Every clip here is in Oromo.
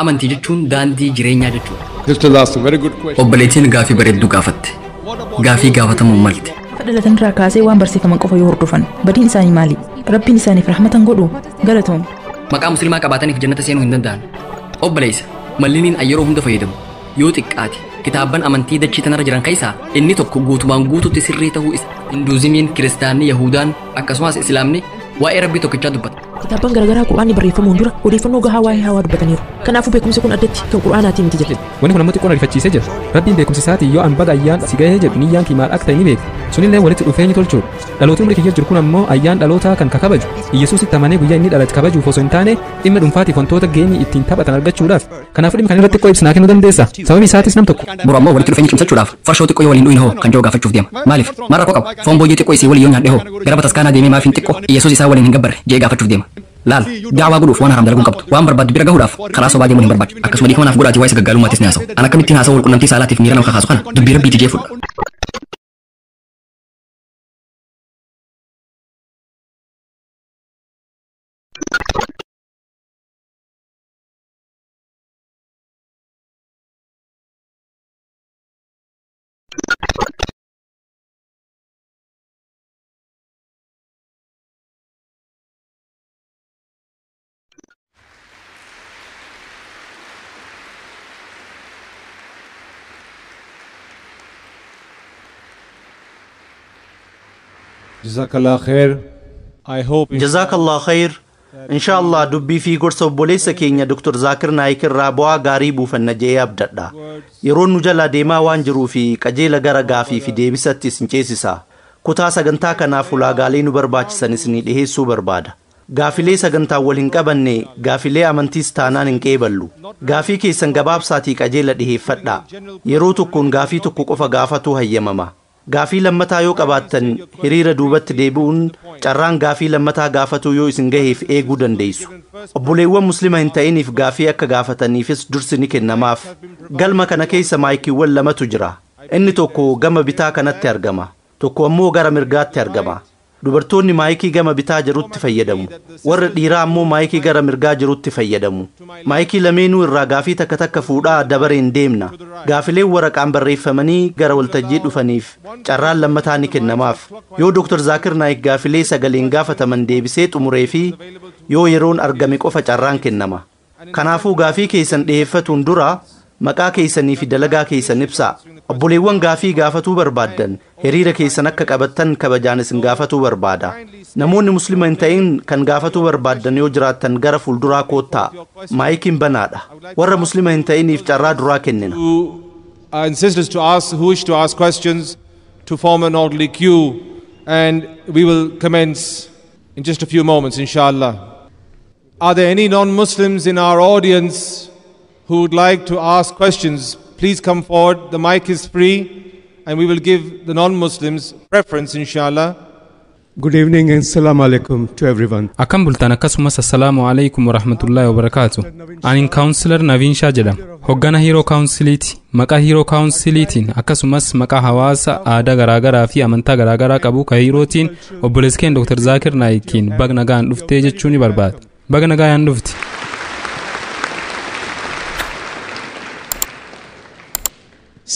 Amantii jechuun daandii jireenyaa jechuudha. Sister asked a very good question. Obboleettiin gaafii bareedduu gaafatte. Gaafii gaafatamuu malte. Gaafa dhalatan irraa kaasee waan barsiifaman qofa yoo hordofan badiin isaanii maali? Rabbiin isaaniif rahmatan godhu galatoom. Maqaa musliimaa qabaataniif jannata seenuu hin danda'an. Obboleessa, malliniin an yeroo hunda fayyadamu yoo xiqqaate kitaabban amantii dachii tanarra jiran keessaa inni tokko guutumaan guututti sirrii ta'uu isa. Hinduuzimiin, Kiristaanni, Yahudaan akkasumas Islaamni waa'ee Rabbii tokkichaa dubbata. Kitaabban garaagaraa Qur'aanni barreeffamuun dura odeeffannoo gahaa waa'ee hawaa dubbataniiru. Kanaafuu beekumsi kun addatti kan Qur'aanaatii miti jedhe. Wanni kun ammoo xiqqoon ariifachiisee jira. Rabbiin beekumsa isaatiin yoo an baga ayyaan si gahee jedhu niyyaan kii maal akka ta'e ni beeka. Sunillee walitti dhufeenyi tolchuudha. Dhaloota umrii kiyya jiru kun ammoo ayyaan dhalootaa kan kakabaju. Iyyasuusitti amanee guyyaa inni dhalate kabajuuf osoo hin taane dhimma dhuunfaatiif wantoota geemii ittiin taphatan argachuudhaaf. Kanaafuu dhimma kana irratti xiqqoo ibsinaa kennuu dandeessa. Sababni isaatis nam tokko. Boru ammoo walitti dhufeenya cimsachuudhaaf farshoo xiqqoo yoo waliin dhuyin hoo kan jiru gaafachuuf deema. Maaliif? Maal rakkoo qaba? Foon booyyee xiqqoo isii waliin yoo nyaadhe hoo gara bataskaanaa deemee maafiin xiqqoo Iyyasuus isaa waliin hin gabbarre jee gaafachuuf deema. Laal, daawaa godhuuf waan haram dalaguun qabdu, waan barbaaddu bira gahuudhaaf karaa sobaa deemuun hin barbaachisu. Akkasuma dhiifama naaf godhaatii waa'ee sagaggaalummaatis ni haasa'u. An akkamittiin haasa'u walqunnamtii saalaatiif miira nama kakaasu kana dubbii rabbiiti jee fudha. Jazakallah khair. I hope Jazakallah khair. Insha Allah dubbii fi gorsa obboleessa keenya Dr. Zaakir Naayik irraa bu'aa gaarii buufanna jedhee abdadha. Yeroon nu jalaa deemaa waan jiruu fi qajeela gara gaafii fi deebisatti isin ceesisa. Kutaa sagantaa kanaaf ulaagaalee nu barbaachisan isinii dhiheessuu barbaada. Gaafilee sagantaan wal hin qabanne gaafilee amantiis taanaan hin qeeballu. Gaafii keessan gabaabsaatii qajeela dhiheeffadhaa. Yeroo tokkoon gaafii tokko qofa gaafatu hayyamama. Gaafii lammataa yoo qabaattan hiriira duubatti deebi'uun carraan gaafii lammataa gaafatuu yoo isin gaheef eeguu dandeessu. Obboleewwan muslima hin ta'iniif gaafii akka gaafataniifis dursi ni kennamaaf. Galma kana keessa maayikiiwwan lamatu jira. Inni tokko gama bitaa kanatti argama. Tokko ammoo gara mirgaatti argama. Dubartoonni maayikii gama bitaa jirutti fayyadamu. Warra dhiiraa ammoo maayikii gara mirgaa jirutti fayyadamu. Maayikii lameenuu irraa gaafii takka takka fuudhaa dabareen deemna. Gaafileen waraqaan barreeffamanii gara waltajjii dhufaniif carraan lammataa ni kennamaaf. Yoo Dr. Zaakir Naayik gaafilee sagaleen gaafataman deebisee xumuree fi yoo yeroon argame qofa carraan kennama. Kanaafuu gaafii keessan dhiyeeffatuun dura maqaa keessanii fi dalagaa keessan ibsaa. Obboleewwan gaafii gaafatuu barbaaddan hiriira keessan akka qabattan kabajaan isin gaafatuu barbaada. Namoonni muslima hin ta'in kan gaafatuu barbaaddan yoo jiraattan gara fuulduraa koottaa. Maayikiin banaadha. Warra muslima hin ta'iniif carraa duraa kennina. And sisters to ask who wish to ask questions to form an orderly queue, and we will commence in just a few moments, inshallah. Are there any non-Muslims in our audience who would like to ask questions? Please come forward. The mic is free, and we will give the non-Muslims preference, inshallah. Good evening and salam alaikum to everyone. Akkam bultan akkasumas assalaamu alaikum warahmatullaahi wabarakaatu. Anin kaawunsilar Naviin Shaa jedhama. Hoggana Hiiroo Kaawunsiliiti. Maqaa Hiiroo Kaawunsiliitiin akkasumas maqaa hawaasa aadaa garaagaraa fi amantaa garaagaraa qabu ka Hiirootiin obboleessi keenya Dr. Zaakir Naayikiin baga nagaan dhuftee jechuu ni barbaada. Baga nagaan dhufti.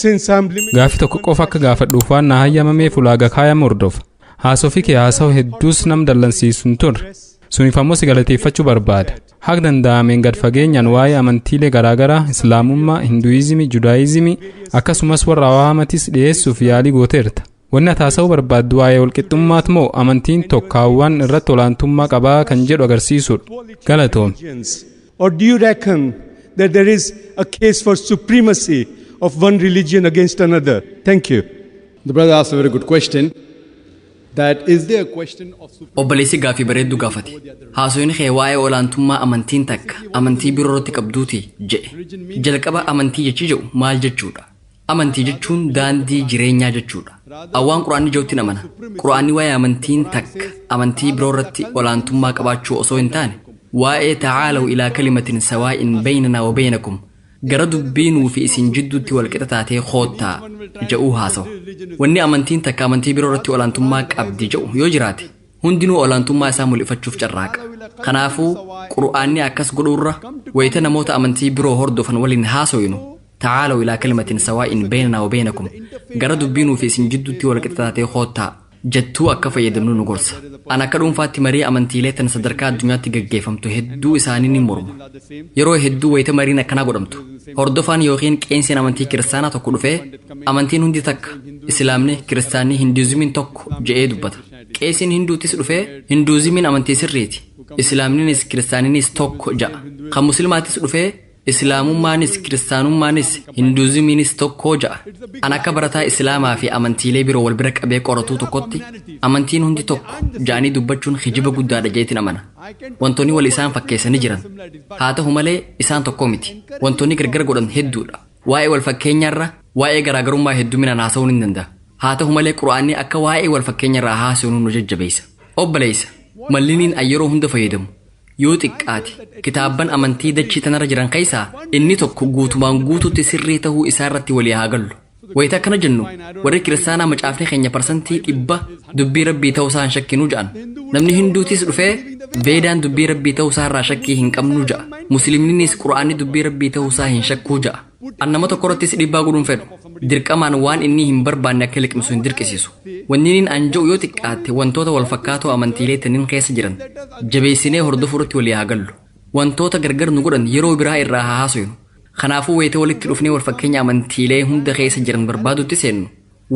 Since I'm limited Gaafii tokko qofa akka gaafadhuuf waan na hayyamameef ulaagaa kaayame hordofa. Haasofii kee haasawu hedduus nam dallansiisu hin turre. Suniif ammoo si galateeffachuu barbaada. Haga danda'ameen gad fageenyaan waa'ee amantiilee garaagaraa Islaamummaa, Hinduizimii, Judaayizimii akkasumas warra awaamatis dhiyeessuuf yaalii gooteerta. Wanni ati haasa'uu barbaaddu waa'ee walqixxummaat moo amantiin tokkaawwan irratti olaantummaa qabaa kan jedhu agarsiisudha. Galatoomi. religions, or do you reckon that there is a case for supremacy of one religion against another? Thank you. The brother asked a very good question. That is there a question of Obboleessi gaafii bareedduu gaafate. Haasofni kee waa'ee olaantummaa amantiin takka amantii biroo irratti qabduuti jedhe. Jalqaba amantii jechi jedhu maal jechuudha? Amantii jechuun daandii jireenyaa jechuudha. Awwaan quraanni jedhutti amana. Quraanni waa'ee amantiin takka amantii biroo irratti olaantummaa qabaachuu osoo hin taane waa'ee tacaalaw ilaa kalimatin sawaa'in baynanaa wa baynakum gara dubbii nuu fi isin jidduutti walqixa taatee koottaa jedhuu haasawa. Wanni amantiin takka amantii biroo irratti olaantummaa qabdi jedhu yoo jiraate hundinuu olaantummaa isaa mul'ifachuuf carraaqa. Kanaafuu Qur'aanni akkas godhuurra wayita namoota amantii biroo hordofan waliin haasoyinu tacaalaw ilaa kalimatin sawaa'in baynanaa wa baynakum gara dubbiinuu fi isin jidduutti wal qixa taatee koottaa jettuu akka fayyadamnu nu gorsa. An akka dhuunfaatti marii amantiilee tan sadarkaa addunyaatti gaggeeffamtu hedduu isaanii ni morma. Yeroo hedduu wayita mariin akkanaa godhamtu hordofaan yookiin qeensiin amantii kiristaanaa tokko dhufee amantiin hundi takka islaamni kiristaanni hinduuzimiin tokko je'ee dubbata. Qeesiin hinduutis dhufee hinduuzimiin amantii sirriiti islaamninis kiristaaninis tokko ja'a. Kan muslimaatis dhufee islaamummaanis kiristaanummaanis hinduuzimiinis tokko ja'a. An akka barataa islaamaa fi amantiilee biroo wal bira qabee qoratuu tokkotti amantiin hundi tokko ja'anii dubbachuun hijiba guddaadha jeetiin amana. Wantoonni wal isaan fakkeessanii jiran haa ta'u malee isaan tokko miti. Wantoonni gargar godhan hedduudha. Waa'ee wal fakkeenyaarra waa'ee garaagarummaa hedduminaan haasa'uun hin danda'a. Haa ta'u malee Qur'aanni akka waa'ee wal fakkeenyarraa haasa'uun nu jajjabeessa. Obboleessa, malliniin an yeroo hunda fayyadamu yoo xiqqaate kitaabban amantii dachii tanarra jiran keessaa inni tokko guutumaan guututti sirrii ta'uu isaa irratti walii haa gallu. Wayita akkana jennu warri kiristaanaa macaafni keenya 100% dubbii rabbii ta'uu isaa hin shakkinuu ja'an. Namni hinduutis dhufee veedaan dubbii rabbii ta'uu isaa irraa shakkii hin qabnuu ja'a. Musliimninis Qur'aanni dubbii rabbii ta'uu isaa hin shakkuu ja'a. An nama tokko irrattis dhiibbaa godhuun fedhu. Dirqamaan waan inni hin barbaanne akka liqimsu hin dirqisiisu. Wanni an jedhu yoo xiqqaatte wantoota wal fakkaatoo amantiilee tanniin keessa jiran jabeessinee hordofuu irratti walii haa gallu. Wantoota gargar nu godhan yeroo biraa irraa haa haasofnu. Kanaafuu wayita walitti dhufnee wal fakkeenya amantiilee hunda keessa jiran barbaadutti seennu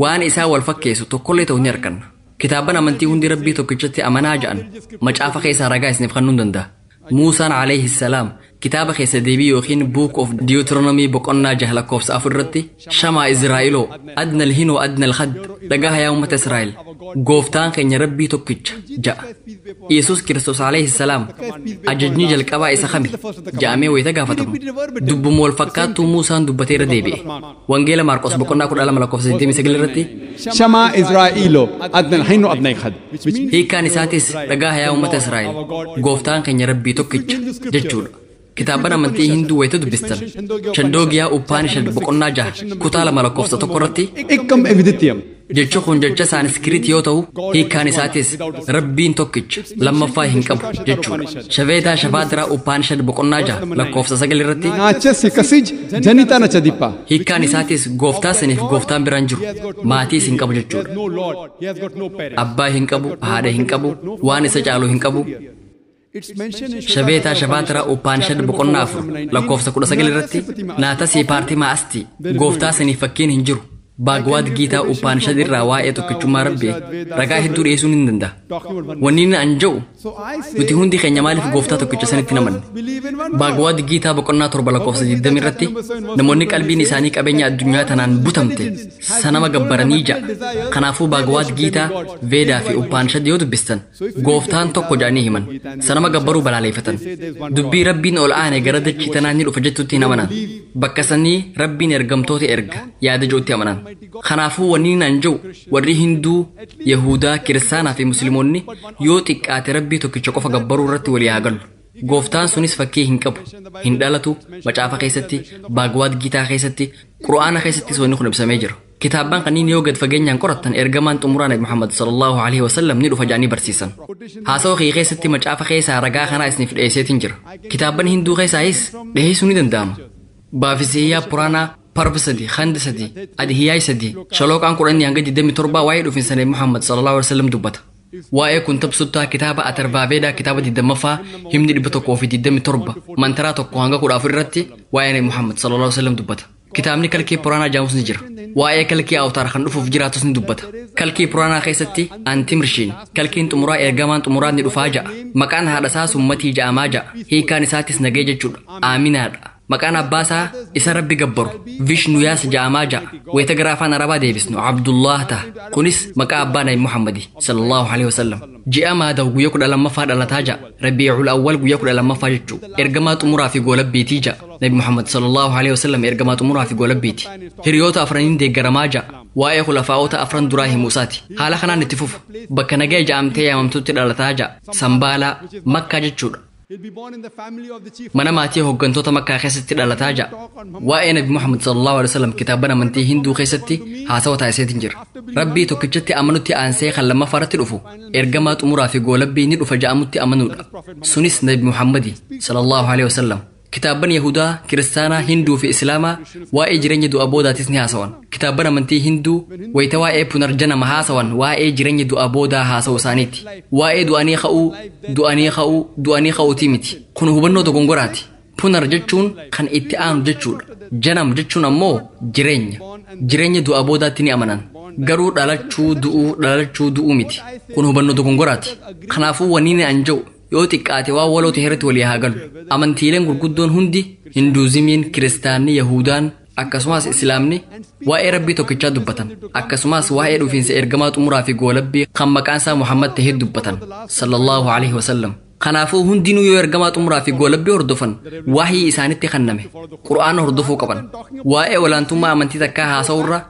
waan isaa wal fakkeessu tokkollee ta'u ni arganna. Kitaabban amantii hundi rabbii tokkichatti amanaa ja'an macaafa keessaa ragaa isiniif kennuu hin danda'a. Muusaan alayhi salaam kitaaba keessa deebii yookiin Book of Deuteronomy boqonnaa 6 lakkoofsa 4 irratti Shamaa Israa'eloo adnal hinoo adnal khad dhagaha yaa uummata Israa'el gooftaan keenya rabbii tokkicha ja'a. Yesuus Kiristoos alayhi salaam ajajni jalqabaa isa kami ja'amee wayita gaafatamu dubbuma wal fakkaattuu Muusaan dubbatee irra deebi'e. Wangeela Maarqos boqonnaa 12 lakkoofsa 29 irratti Shamaa Israa'eloo adnal hinoo adnal khad hiikkaan isaatis dhagaha yaa uummata Israa'el gooftaan keenya rabbii tokkicha jechuudha. Kitaabban amantii hinduu wayita dubbistan Chandogyaa Upanishad boqonnaa 6 kutaa 2 lakkoofsa 1 irratti Ikkam eviditiyam jechi kun jecha Saaniskiriit yoo ta'u hiikkaan isaatis rabbiin tokkicha lammaffaa hin qabu jechuudha. Shaveetaa Shafaatiraa Upanishad boqonnaa 6 lakkoofsa 9 irratti Naachasi kasij janita nachadippa hiikkaan isaatis gooftaa saniif gooftaan biraan jiru maatiis hin qabu jechuudha. Abbaa hin qabu, haadha hin qabu, waan isa caalu hin qabu. Shaveetaa Shafaatiraa Upanishad boqonnaa 4 lakkoofsa 19 irratti naatasii paartii maasti gooftaa saniif fakkiin hin jiru. Bhagavad Gita Upanishad irraa waa'ee tokkichummaa rabbii ragaa hedduu dhiyeessuun hin danda'a. Wanni inni an jedhu nuti hundi keenya maaliif gooftaa tokkicha sanitti namanne? Bhagavad Gita boqonnaa 7 lakkoofsa 20 irratti namoonni qalbiin isaanii qabeenya addunyaa tanaan butamte sanama gabbaranii ja'a. Kanaafuu Bhagavad Gita, Veedaa fi Upanishad yoo dubbistan gooftaan tokko ja'anii himan. Sanama gabbaruu balaaleeffatan. Dubbii rabbiin ol aane gara dachii tanaa ni dhufa jettutti hin amanan. Bakka sanii rabbiin ergamtoota erga yaada jirutti amanan. Kanaafuu wanni an jedhu warri Hinduu, Yahudaa, Kiristaanaa fi Musliimoonni yoo xiqqaate rabbii tokkicha qofa gabbaruu irratti walii haa galu. Gooftaan sunis fakkii hin qabu, hin dhalatu, macaafa keessatti, Bhagavad Gita keessatti, Qur'aana keessattis wanni kun ibsamee jira. Kitaabban kanneen yoo gad fageenyaan qorattan ergamaan xumuraa Nabi Muhammad sallallahu alaihi wasallam ni dhufa jedhanii barsiisan. Haasawaa kee keessatti macaafa keessaa ragaa kanaa isiniif dhiyeesseetiin jira. Kitaabban Hinduu keessaayis dhiyeessuu ni danda'ama. Baafisiyyaa Puraanaa Parv 3, Khand 3, Adhiyaay 3, Shalooqaan 10 hanga 27 waa'ee dhufinsa Nabi Muhammad sallallahu alaihi wasallam dubbata. Waa'ee kun tabsuttaa kitaaba Atharvaaveedaa kitaaba 20ffaa himni 127 mantaraa 1 hanga 14 irratti waa'ee Nabi Muhammad sallallahu alaihi wasallam dubbata. Kitaabni kalkii Puraanaa jaamus ni jira. Waa'ee kalkii Awtaar kan dhufuuf jiraatus ni dubbata. Kalkii Puraanaa keessatti Antimrshiin kalkiin xumuraa ergamaan xumuraa ni dhufaa ja'a. Maqaan haadha isaa Summatii ja'amaa ja'a. Hiikkaan isaatis nagee jechuudha. Aaminaadha. Maqaan abbaa isaa isa rabbi gabbaru Vishnuyaas ja'amaa ja'a. Wayita gara afaan Arabaa deebisnu Abdullah ta'a. Kunis maqaa abbaa Nabi Muhammadi sallallahu alaihi wasallam. Ji'a Maadaw guyyaa 12ffaa dhalataa ja'a. Rabiicul Awwal guyyaa 12ffaa jechuu. Ergamaa xumuraa fi goolabbiitii ja'a. Nabi Muhammad sallallahu alaihi wasallam ergamaa xumuraa fi goolabbiiti. Hiriyoota afraniin deeggaramaa ja'a. Waa'ee khulafaa'ota afran duraa himuusaati. Haala kanaan itti fufa. Bakka nagaya ja'amtee yaamamtutti dhalataa ja'a. Sambaalaa Makkaa jechuudha. Mana maatii hooggantoota Makkaa keessatti dhalataa ja'a. Waa'ee Nabi Muhammad sallallahu alaihi wasallam kitaabban amantii Hinduu keessatti haasawa taasiseetiin jira. Rabbii tokkichatti amanutti aansee kan lammaffaa irratti dhufu ergamaa xumuraa fi goolabbii ni dhufa ja'amutti amanuudha. Sunis Nabi Muhammadi sallallahu alaihi wasallam. Kitaabban Yahudaa, Kiristaanaa, Hinduu fi Islaamaa waa'ee jireenya du'a boodaatis ni haasawan. Kitaabban amantii Hinduu wayita waa'ee punarjanama haasawan waa'ee jireenya du'a boodaa haasa'u isaaniiti. Waa'ee du'anii ka'uu, du'anii ka'uu, du'anii ka'uutii miti. Kun hubannoo dogongoraati. Punar jechuun kan itti aanu jechuudha. Janam jechuun ammoo jireenya. Jireenya du'a boodaatti ni amanan. Garuu dhalachuu du'uu, dhalachuu du'uu miti. Kun hubannoo dogongoraati. Kanaafuu wanni ni an jedhu yoo xiqqaate waan waloo ta'e irratti walii haa galu. Amantiileen gurguddoon hundi Hinduuzimiin, Kiristaanni, Yahudaan akkasumas Islaamni waa'ee Rabbii tokkichaa dubbatan. Akkasumas waa'ee dhufiinsa ergamaa xumuraa fi goolabbii kan maqaan isaa Muhammad ta'e dubbatan. Sallallahu alaihi wasallam. Kanaafuu hundinuu yoo ergamaa xumuraa fi goolabbii hordofan waahii isaanitti kenname Qur'aana hordofuu qaban. Waa'ee olaantummaa amantii takkaa haasa'urra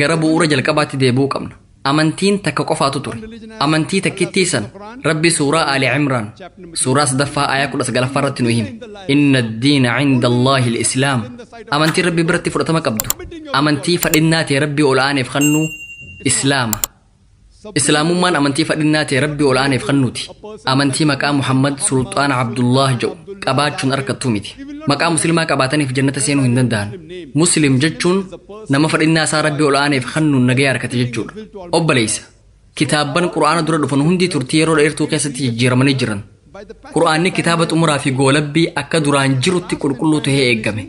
gara bu'uura jalqabaatti deebi'uu qabna. Amantiin takka qofaatu ture. Amantii takkittii san Rabbi suuraa Ali Imraan suuraa 3ffaa aayaa 19 irratti nu hime. Inna ad-diina 'inda Allaahi al-Islaam. Amantiin Rabbi biratti fudhatama qabdu. Amantii fadhinnaa ta'e Rabbi ol aaneef kennuu Islaama. Islaamummaan amantii fadhinnaa ta'e Rabbi ol aaneef kennuuti. Amantii maqaa Muhammad Sulxaana Abdullah jedhu qabaachuun argattu miti. Maqaa musliimaa qabaataniif jannata seenuu hin danda'an. Muslim jechuun nama fadhinnaa isaa Rabbi ol aaneef kennuun nagaya argate jechuudha. Obboleessa, kitaabban Qur'aana dura dhufan hundi turtii yeroo dheertuu keessatti jijjiiramanii jiran. Qur'aanni kitaaba xumuraa fi goolabbii akka duraan jirutti qulqulluu ta'ee eegame.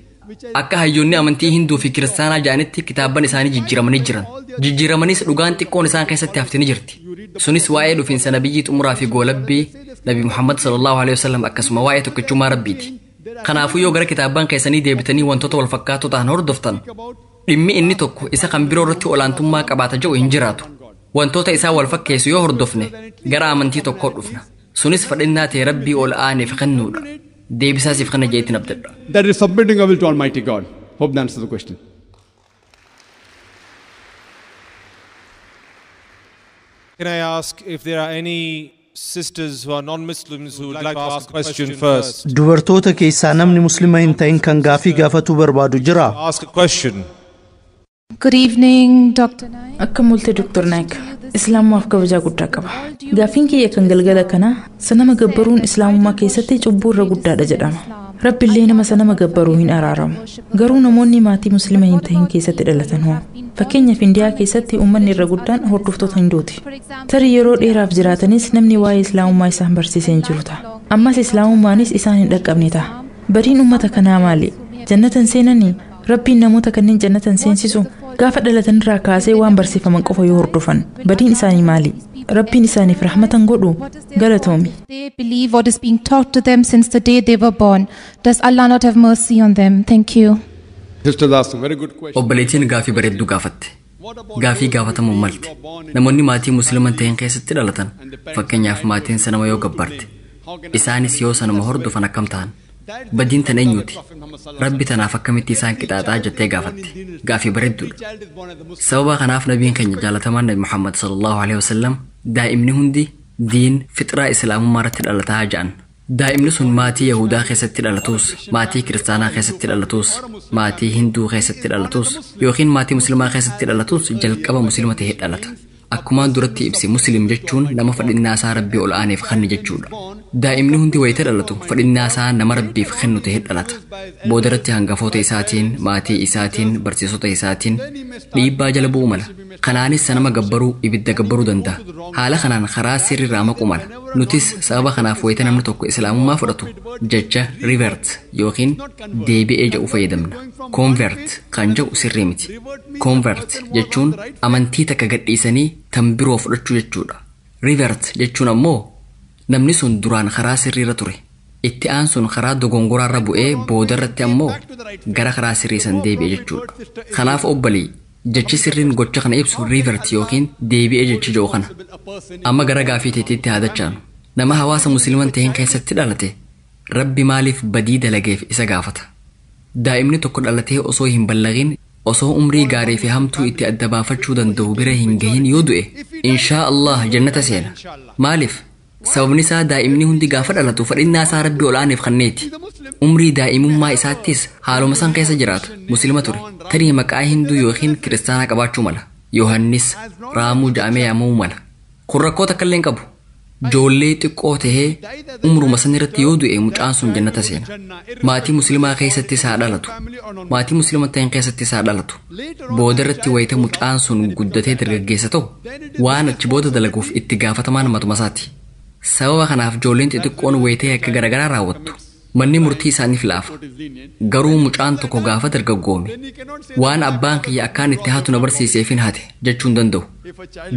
Akka hayyoonni amantii Hinduu fi Kiristaanaa ja'anitti kitaabban isaanii jijjiiramanii jiran. Jijjiiramanis dhugaan xiqqoon isaan keessatti haftee ni jirti. Sunis waa'ee dhufiinsa nabiyyii xumuraa fi goolabbii Nabi Muhammad sallallahu alaihi wasallam akkasuma waa'ee tokkichummaa Rabbiiti. Kanaafuu yoo gara kitaabban keessanii deebitanii wantoota wal fakkaatoo ta'an hordoftan, dhimmi inni tokko isa kan biroo irratti olaantummaa qabaata jedhu hin jiraatu. Wantoota isaa wal fakkeessu yoo hordofne gara amantii tokkoo dhufna. Sunis fadhinnaa ta'e Rabbii ol aaneef kennuudha. Deebisaasiif kana jeetti abdadha. That is submitting our will to Almighty God. Hope that answers the question. Can I ask if there are any sisters who are non-Muslims who would like to ask a question first? Dubartoota keessaa namni muslima hin ta'in kan gaafii gaafatuu barbaadu jira. Ask a question. Good evening, Dr. Naik. Akka multe Dr. Naik, Islaamaaf kabajaa guddaa qaba. Gaaffiin kiyya kan galgala kanaa sanama gabbaruun Islaamummaa keessatti cubbuu irra guddaadha jedhama. Rabbiillee nama sanama gabbaruu hin araaramu. Garuu namoonni maatii muslima hin ta'in keessatti dhalatan hoo? Fakkeenyaaf Indiyaa keessatti uummanni irra guddaan hordoftoota Hinduuti. Tarii yeroo dheeraaf jiraatanis namni waa'ee Islaamummaa isaan barsiisee hin jiru ta'a. Ammas Islaamummaanis isaan hin dhaqqabne ta'a. Badiin uummata kanaa maali? Jannatan seenanii? Rabbiin namoota kanneen jannatan seensisu gaafa dhalatan irraa kaasee waan barsiifaman qofa yoo hordofan badiin isaanii maali? Rabbiin isaaniif rahmatan godhu galatoomi. They believe what is being taught to them since the day they were born. Does Allah not have mercy on them? Thank you. Sisters asked a very good question. Obboleettiin gaafii bareedduu gaafatte. Gaafii gaafatamuun malte. Namoonni maatii musliiman ta'een keessatti dhalatan fakkeenyaaf maatiin sanama yoo gabbarte isaanis yoo sanuma hordofan akkam ta'an? Badiin tan eenyuuti? Rabbi tanaaf akkamitti isaan qixaaxaa jettee gaafatte. Gaafii bareedduudha. Sababa kanaaf nabiin keenya jaalatamaan Nabi Muhammad sallallahu alaihi wasallam daa'imni hundi diin fixraa Islaamummaa irratti dhalataa ja'an. Daa'imni sun maatii Yahudaa keessatti dhalatus, maatii Kiristaanaa keessatti dhalatus, maatii Hinduu keessatti dhalatus yookiin maatii Musliimaa keessatti dhalatus jalqaba Musliima ta'ee dhalata. Akkumaan duratti ibse Muslim jechuun nama fadhinnaa isaa Rabbii ol aaneef kennu jechuudha. Daa'imni hundi wayita dhalatu fadhinnaa isaa nama Rabbiif kennu ta'ee dhalata. Boodarratti hangafoota isaatiin, maatii isaatiin, barsiisota isaatiin dhiibbaa jala bu'uu mala. Kanaanis sanama gabbaruu, ibidda gabbaruu danda'a. Haala kanaan karaa sirriirraa maquu mala. Nutis sababa kanaaf wayita namni tokko Islaamummaa fudhatu jecha revert yookiin deebi'ee jedhu fayyadamna. Convert kan jedhu sirrii miti. Convert jechuun amantii takka gadhiisanii tan biroo fudhachuu jechuudha. Revert jechuun ammoo namni sun duraan karaa sirriirra ture. Itti aansuun karaa dogongoraarra bu'ee boodarratti ammoo gara karaa sirrii san deebi'e jechuudha. Kanaaf obbolii jechi sirriin gocha kana ibsu revert yookiin deebi'ee jechi jiru kana. Amma gara gaafii teetiitti haa dachaanu. Nama hawaasa musliiman ta'een keessatti dhalate Rabbi maaliif badii dalageef isa gaafata? Daa'imni tokko dhalatee osoo hin ballaqin osoo umrii gaarii fi hamtuu itti adda baafachuu danda'u bira hin gahin yoo du'e inshaa Allah jannata seena. Maaliif? Sababni isaa daa'imni hundi gaafa dhalatu fadhinnaa isaa Rabbii ol'aaneef kenneeti. Umrii daa'imummaa isaattis haaluma san keessa jiraata. Muslima ture. Tarii maqaa Hinduu yookiin Kiristaanaa qabaachuu mala. Yohannis Raamuu ja'amee yaamamuu mala. Kun rakkoo takka illee hin qabu. Joollee xiqqoo tahee umruma san irratti yoo du'e mucaan sun jannata seena. Maatii musliimaa keessattis haa dhalatu. Maatii musliima ta'een keessattis haa dhalatu. Booda irratti wayita mucaan sun guddatee dargaggeessa ta'u waan achi booda dalaguuf itti gaafatamaan matuma isaati. Sababa kanaaf joolleen xixiqqoon wayitee akka garaagaraa raawwattu. Manni murtii isaaniif laafa. Garuu mucaan tokko gaafa dargaggoome waan abbaan kiyya akkaan itti hatu na barsiiseefin hate jechuu hin danda'u.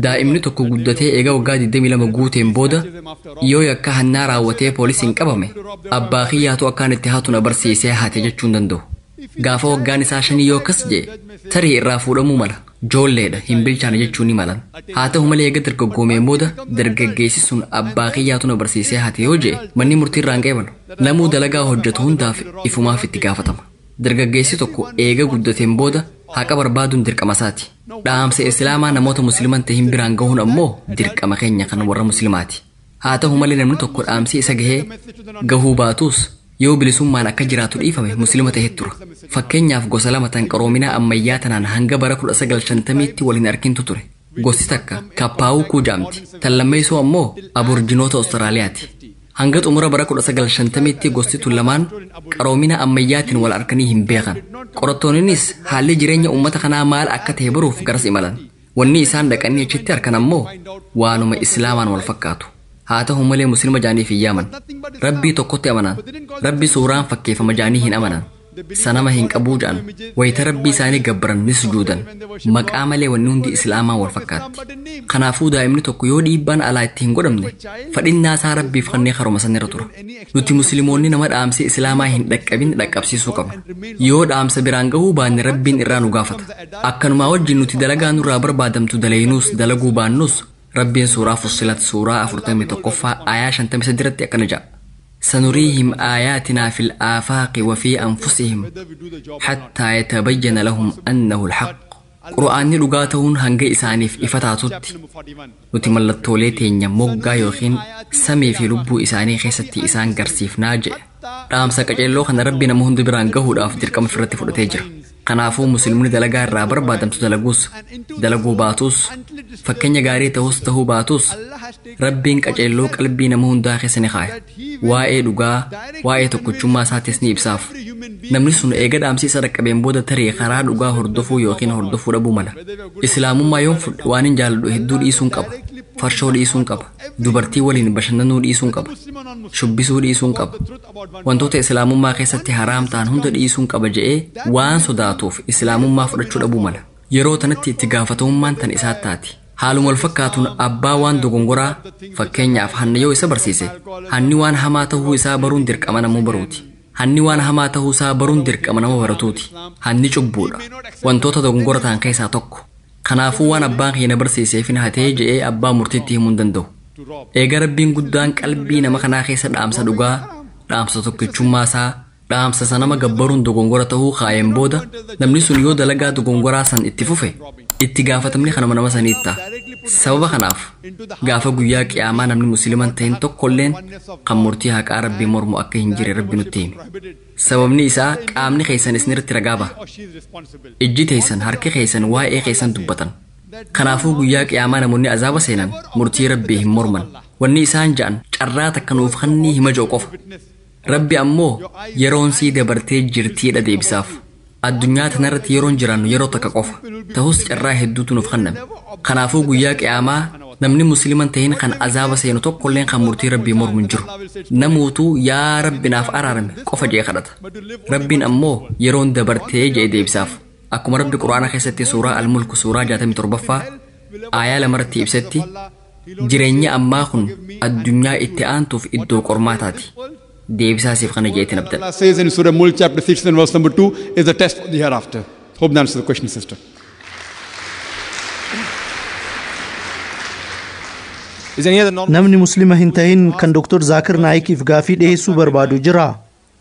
Daa'imni tokko guddatee eega waggaa 22 guuteen booda yoo yakka hannaa raawwatee poolisiin qabame abbaa kiyyaatu akkaan itti hatu na barsiisee hate jechuu hin danda'u. Gaafa waggaan isaa 5 yoo akkas jee tarii irraa fuudhamuu mala. Joolleedha hin bilchaane jechuu ni malan. Haa ta'u malee eega dargaggoomeen booda dargaggeessi sun abbaa kiyyaatu na barsiisee hate yoo jee manni murtii irraa hin qeebalu. Namuu dalagaa hojjetu hundaaf ifumaaf itti gaafatama. Dargaggeessi tokko eega guddateen booda haqa barbaaduun dirqama isaati. Dhaamsa Islaamaa namoota musliiman ta'in biraan gahuun ammoo dirqama keenya kan warra musliimaati. Haa ta'u malee namni tokko dhaamsi isa gahee gahuu baatus yoo bilisummaan akka jiraatu dhiifame musliima ta'ee tura. Fakkeenyaaf gosa lama tan qaroominaa ammayyaa tanaan hanga bara 1950tti waliin argintu ture. Gosti takka Kappaawuu Kuujaamti. Tan lammeessoo ammoo Aborjinoota Awustiraaliyaati. Hanga xumura bara 1950tti gosti tun lamaan qaroomina ammayyaatiin wal arkanii hin beekan. Qorattoonnis haalli jireenya uummata kanaa maal akka ta'e baruuf garas imalan. Wanni isaan dhaqanii achitti arkan ammoo waanuma Islaamaan wal fakkaatu. Haa ta'u malee musliima jaaniif hin yaaman. Rabbii tokkotti amanan. Rabbi suuraan fakkeeffama jaanii hin amanan. Sanama hin qabuu ja'an. Wayita rabbii isaanii gabbaran ni sujuudan. Maqaa malee wanni hundi Islaamaan wal fakkaatti. Kanaafuu daa'imni tokko yoo dhiibbaan alaa itti hin godhamne fadhinnaa isaa rabbiif kennee karuma sanirra tura. Nuti musliimoonni nama dhaamsi Islaamaa hin dhaqqabin dhaqqabsiisuu qabna. Yoo dhaamsa biraan gahuu baanne rabbiin irraa nu gaafata. Akkanumaa wajjin nuti dalagaa nurraa barbaadamtu daleenuus dalaguu baannus Rabbiin suuraa Fussilat suuraa 41ffaa aayaa 53 irratti akkana jedha. سنريهم آياتنا في الآفاق وفي أنفسهم حتى يتبين لهم أنه الحق. قرآني لغاتهون هنگي إسانيف إفتاتوت nuti mallattoolee teenya moggaa yookiin samii fi lubbuu isaanii keessatti isaan garsiifnaa jedhe. Dhaamsa qaceelloo kana rabbi nama hundi biraan gahuudhaaf dirqama ofirratti fudhatee jira. Kanaafuu musliimni dalagaa irraa barbaadamtu dalaguus dalaguu baatus fakkeenya gaarii ta'us ta'uu baatus rabbiin qaceelloo qalbii nama hundaa keessa ni kaaya. Waa'ee dhugaa waa'ee tokkochummaa isaatis ni ibsaaf. Namni sun eega dhaamsi isa dhaqqabeen booda tarii karaa dhugaa hordofuu yookiin hordofuu dhabuu mala. Islaamummaa yoon fudhe waan hin jaalladhu hedduu dhiisuun qaba. Farshoo dhiisuun qaba. Dubartii waliin bashannanuu dhiisuun qaba. Shubbisuu dhiisuun qaba. Wantoota islaamummaa keessatti haraam ta'an hunda dhiisuun qaba je'ee waan sodaatuuf islaamummaa fudhachuu dhabuu mala. Yeroo tanatti itti gaafatamummaan tan isaa taati. Haaluma wal fakkaatuun abbaa waan dogongoraa fakkeenyaaf hanna yoo isa barsiise hanni waan hamaa ta'uu isaa baruun dirqama namuu baruuti. Hanni waan hamaa ta'uu isaa baruun dirqama nama baratuuti. Hanni cubbuudha. Wantoota dogongora ta'an keessaa tokko. Kanaafuu waan abbaan keenya barsiiseef hin hatee je'ee abbaa murtiitti himuu hin danda'u. Eega rabbiin guddaan qalbii nama kanaa keessa dhaamsa dhugaa, dhaamsa tokkichummaa isaa, dhaamsa sanama gabbaruun dogongora ta'uu kaayeen booda namni sun yoo dalagaa dogongoraa san itti fufe itti gaafatamni kanuma nama sanii ta'a. Sababa kanaaf gaafa guyyaa qiyaamaa namni musliiman ta'in tokkolleen kan murtii haqaa rabbii mormu akka hin jirre rabbi nutti hime. Sababni isaa qaamni keessan isinirratti ragaa ba'a. Ijji teessan harki keessan waa'ee keessan dubbatan. Kanaafuu guyyaa qiyaamaa namoonni azaaba seenan murtii rabbii hin morman. Wanni isaan ja'an carraa takka nuuf kennii hima ji'u qofa. Rabbi ammoo yeroon sii dabartee jirtiidha deebisaaf. Addunyaa tanarratti yeroon jiraannu yeroo takka qofa. Ta'us carraa hedduutu nuuf kenname. Kanaafuu guyyaa qiyaamaa namni musliiman ta'in kan azaaba seenu tokkolleen kan murtii rabbii mormu hin jiru. Namuutuu yaa rabbi naaf araarame qofa jee kadhata. Rabbiin ammoo yeroon dabartee jee deebisaaf. Akkuma rabbi quraana keessatti suuraa Al-Mulk suuraa 67ffaa aayaa 2 irratti ibsetti jireenya ammaa kun addunyaa itti aantuuf iddoo qormaataati. Deebisaa siif kana jeetiin abdadha. Allah says in Surah Mulk chapter 6 and verse number 2 is a test for the hereafter. Hope that answers the question, sister. Namni muslima hin ta'in kan Dr. Zaakir Naayikiif gaafii dhiyeessuu barbaadu jira.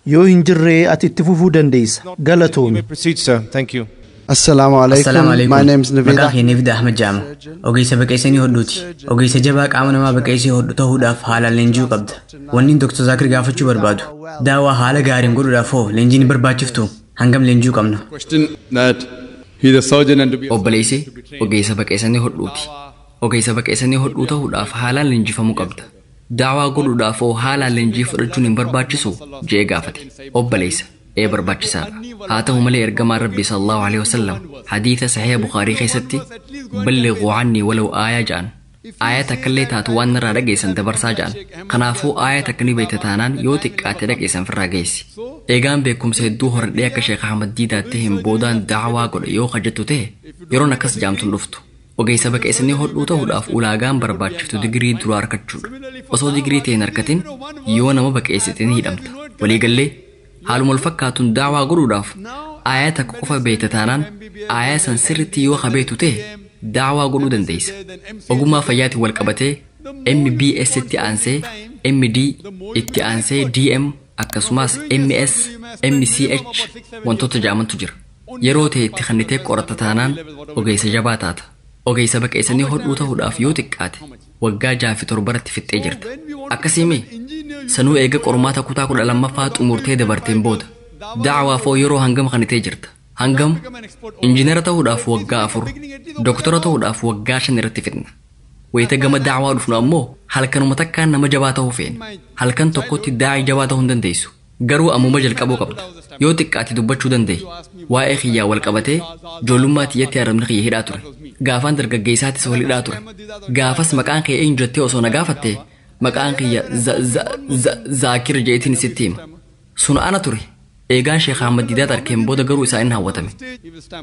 Yoo hin jirre ati itti fufuu dandeessa. Galatoomi. Proceed, sir. Thank you. Assalamu Assalaamu alaikum. My alaikum. name is Naveed Maqaan kee Navid Ahmed jedhama. Ogeessa baqeessanii hodhuuti. Ogeessa jabaa qaama namaa baqeessee hodhu ta'uudhaaf haalaan leenji'uu qabda. Wanni Dr. Zaakir gaafachuu barbaadu. Daawaa haala gaariin godhuudhaaf hoo leenjiin ni barbaachiftu? Hangam leenji'uu qabna? Question that he is a surgeon and to be a Obboleessi ogeessa baqeessanii hodhuuti. Ogeessa baqeessanii hodhuu ta'uudhaaf haalaan leenjifamuu qabda. Daawaa godhuudhaaf hoo haalaan leenjii fudhachuun hin barbaachisu je'ee gaafate. Obboleessa ee barbaachisaadha. Haa ta'u malee ergamaan Rabbii sallallahu alaihi wasallam hadiisa sahiha Bukhaarii keessatti ballighuu annii walaw aayaa ja'an. Aaya takkallee taatu waan narraa dhageessan dabarsaa ja'an. Kanaafuu aaya takka ni beekta taanaan yoo xiqqaate dhageessan firraa geessi. Eegaan beekumsa hedduu horadhee akka Sheekh Ahmad Diidaatti hin boodaan daawaa godhe yoo hojjettu ta'e yeroon akkas jaamtuun dhuftu. Ogeessa baqeessanii hodhuu ta'uudhaaf ulaagaan barbaachiftu digirii duraa argachuudha. Osoo digirii ta'e hin argatin yoo nama baqeessite ni hidhamta. Waliigallee haaluma wal fakkaatuun daawaa godhuudhaaf aayaa takka qofa beekta taanaan aayaa san sirriitti yoo habeetu ta'e daawaa godhuu dandeessa. Ogummaa fayyaatiin wal qabatee MBS itti aansee MD itti aansee DM akkasumas MS MCH wantoota jedhamantu jira. Yeroo ta'e itti kannitee qoratta taanaan ogeessa jabaa taata. Ogeessa baqeessanii hodhuu ta'uudhaaf yoo xiqqaate waggaa 6 fi 7 irratti fixxee jirta. Akkasii sanuu eega qormaata kutaa 12ffaa xumurtee dabarteen booda da'awaaf hoo yeroo hangam kannitee jirta. Hangam injiinara ta'uudhaaf waggaa 4, doktora ta'uudhaaf waggaa 5 irratti fixna. Wayita gama da'awaa dhufnu ammoo halkanuma takkaan nama jabaa ta'uu feena. Halkan tokkotti daa'ii jabaa ta'uu hin dandeessu. Garuu ammuma jalqabuu qabda. Yoo xiqqaate dubbachuu danda'e. Waa'ee kiyyaa wal qabatee ijoollummaa tiyyatti arrabni kiyya hidhaa ture. Gaafaan dargaggeessaattis wal hidhaa ture. Gaafas maqaan kee eenyu jettee osoo na gaafatte maqaan kiyya Zaakir jeetiin sitti hima. Sun ana ture. Eegaan Sheekh Ahmad Diidaat arkeen booda garuu isaan hin hawwatame.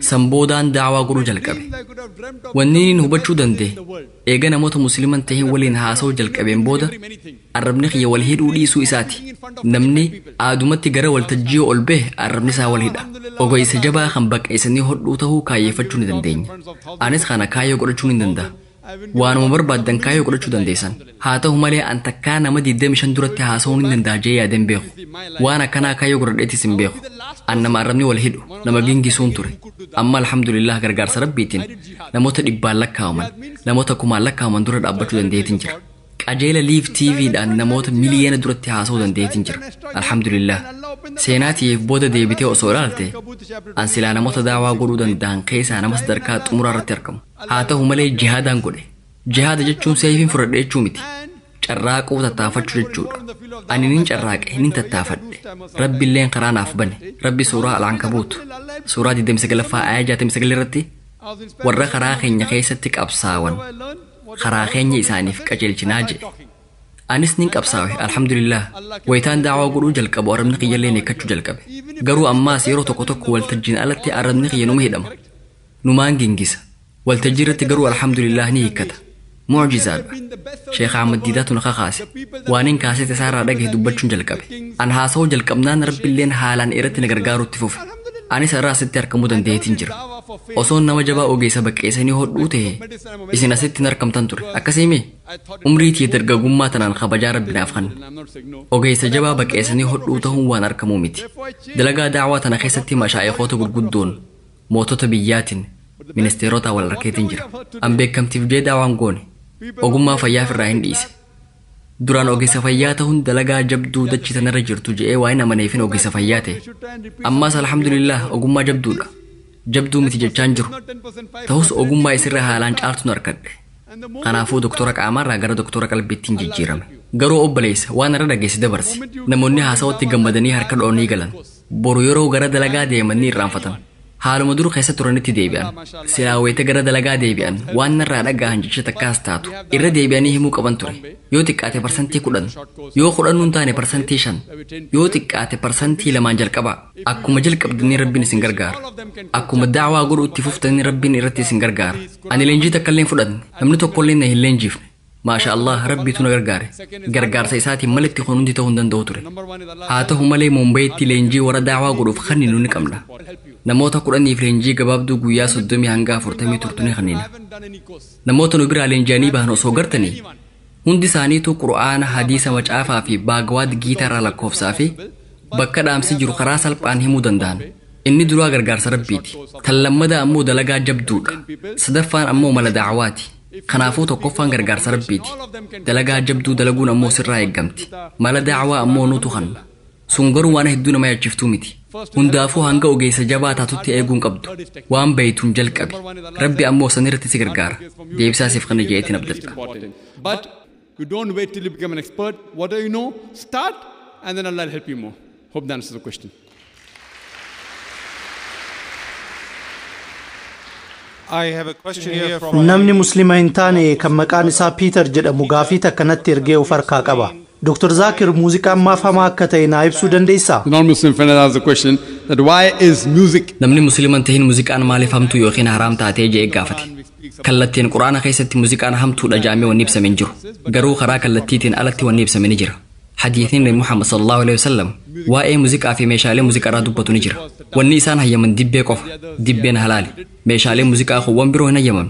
San boodaan daawaa godhuu jalqabe. Wanni inni hubachuu danda'e eega namoota musliiman ta'een waliin haasa'uu jalqabeen booda arrabni kiyya wal hidhuu dhiisuu isaati. Namni aadumatti gara waltajjii ol bahe arrabni isaa wal hidha. Ogeessa jabaa kan baqeessanii hodhuu ta'uu kaayyeeffachuu ni dandeenya. Anis kana kaayyoo godhachuu ni danda'a. Waanuma barbaaddan kaayyoo godhachuu dandeessan. Haa ta'u malee an takkaa nama 25 duratti haasa'uu ni danda'a jee yaadeen beeku. Waan akkanaa kaayyoo godhadheetis hin beeku. An nama arrabni wal hidhu, nama gingisuun ture. Amma alhamdulillah gargaarsa Rabbiitiin namoota dhibbaan lakkaa'aman, namoota kumaan lakkaa'aman dura dhaabbachuu dandeetiin jira. Qajeela Liiv TVdhaan namoota miliyoona duratti haasa'uu dandeetiin jira. Alhamdulillah. Seenaa tiyeef booda deebitee osoo ilaalte an silaa namoota daawaa godhuu danda'an keessaa nama sadarkaa xumuraa irratti argamu. Haa ta'u malee jihaadaan godhe. Jihaada jechuun seefiin fudhadhe jechuu miti. Carraaquu tattaafachuu jechuudha. Ani nin carraaqe nin tattaafadhe. Rabbi illeen karaa naaf bane. Rabbi suuraa Al-Ankabuut suuraa 29ffaa aayaa 69 irratti warra karaa keenya keessatti qabsaawan karaa keenya isaaniif qajeelchinaa jedhe. Anis nin qabsaawe alhamdulillah. Wayitaan daawaa godhuu jalqabu arrabni kiyyallee neekkachuu jalqabe. Garuu ammaas yeroo tokko tokko waltajjiin alatti arrabni kiyya numa hidhama. Numaan gingisa. Waltajjii irratti garuu alhamdulillah ni hiikkata. Mucjizaadha. Sheekh Ahmad Diidaatu na kakaase. Waan hin kaasete isaarraa dhagahe dubbachuun jalqabe. An haasa'uu jalqabnaan Rabbiilleen haalaan irratti na gargaaruutti fufe. Anis irraa asitti argamuu dandeetiin jira. Osoon nama jabaa ogeessa baqeessanii hodhuu ta'e isin asitti hin argamtan ture. Akkasiimi umrii tiyya dargaggummaa tanaan kabajaa Rabbi naaf kenna. Ogeessa jabaa baqeessanii hodhuu ta'uun waan argamuu miti. Dalagaa daawaa tana keessatti mashaayikoota gurguddoon mootota biyyaatiin ministeerota wal harkeetiin jira. An beekamtiif jee daawaan goone ogummaa fayyaaf irraa hin dhiise. Duraan ogeessa fayyaa ta'uun dalagaa jabduu dachii tanarra jirtu je'ee waan hin amaneefin ogeessa fayyaa ta'e. Ammaas alhamdulillah ogummaa jabduudha. Jabduu miti jechaan jiru. Ta'us ogummaa isirra haalaan caaltuun argadhe. Kanaafuu doktora qaamaarraa gara doktora qalbiittiin jijjiirame. Garuu obboleessa waan irra dhageesse dabarsi. Namoonni haasawatti gammadanii harka dhoonii galan. Boru yeroo gara dalagaa deeman ni irraanfatan. Haaluma dur keessa turanitti deebi'an. Silaa wayita gara dalagaa deebi'an waan narraa dhaga'an jecha takkaas taatu. Irra deebi'anii himuu qaban ture. Yoo xiqqaate 10%, yoo 10 hin taane 5%, yoo xiqqaate 2% jalqabaa. Akkuma jalqabdanii Rabbiin isin gargaara. Akkuma daawaa godhuutti fuftanii Rabbiin irratti isin gargaara. Ani leenjii takka illee hin fudhanne. Namni tokkollee na hin leenjifne. Maasha Allah Rabbiitu na gargaare. Gargaarsa isaatiin malitti kun hundi ta'uu hin danda'u ture. Haa ta'u malee Mumbayitti leenjii warra daawaa godhuuf kenninu ni qabna. Namoota 10 leenjii gabaabduu guyyaa 30 hanga 40 turtu ni kennina. Namoota nu biraa leenji'anii bahan osoo gartanii hundi isaaniitu Qur'aana, hadiisa, macaafaa fi baagwaad giitaarraa lakkoofsaa fi bakka dhaamsi jiru karaa salphaan himuu danda'an. Inni duraa gargaarsa Rabbiiti. Tan lammadaa ammoo dalagaa jabduudha. Sadaffaan ammoo mala da'awaati. Kanaafuu tokkoffaan gargaarsa Rabbiiti. Dalagaa jabduu dalaguun ammoo sirraa eeggamti. Mala da'awaa ammoo nutu hanna. Sun garuu waan hedduu nama yaachiftuu miti. Hundaafuu hanga ogeessa jabaa taatutti eeguun qabdu. Waan beeytuun jalqabi. Rabbi ammoo sanirratti si gargaara. Deebisaa siif kana je'eetiin abdadha. But you don't wait till you become an expert. What do you know? Start and then Allah will help you more. Hope that answers the question. I have a question here from Namni Muslima hin taane kan maqaan isaa Piiter jedhamu gaafii takkanatti ergee of harkaa qaba. Dr. Zaakir muuziqaan maaf hamaa akka ta'e naa ibsuu dandeessaa? The non-Muslim friend has asked the question that why is music Namni Musliima hin tahin muuziqaan maaliif hamtuu yookiin haraam taatee je'ee gaafate. Kallattiin Quraana keessatti muuziqaan hamtuudha jaamee wanni ibsame hin jiru. Garuu karaa kallattiitiin alatti wanni ibsame ni jira. Hadiisni Nabi Muhammad sallallahu alaihi wasallam waa'ee muuziqaa fi meeshaalee muuziqaarraa dubbatu ni jira. Wanni isaan hayyaman dibbee qofa. Dibbeen halaali. Meeshaalee muuziqaa kuuwwan biroo hin hayyaman.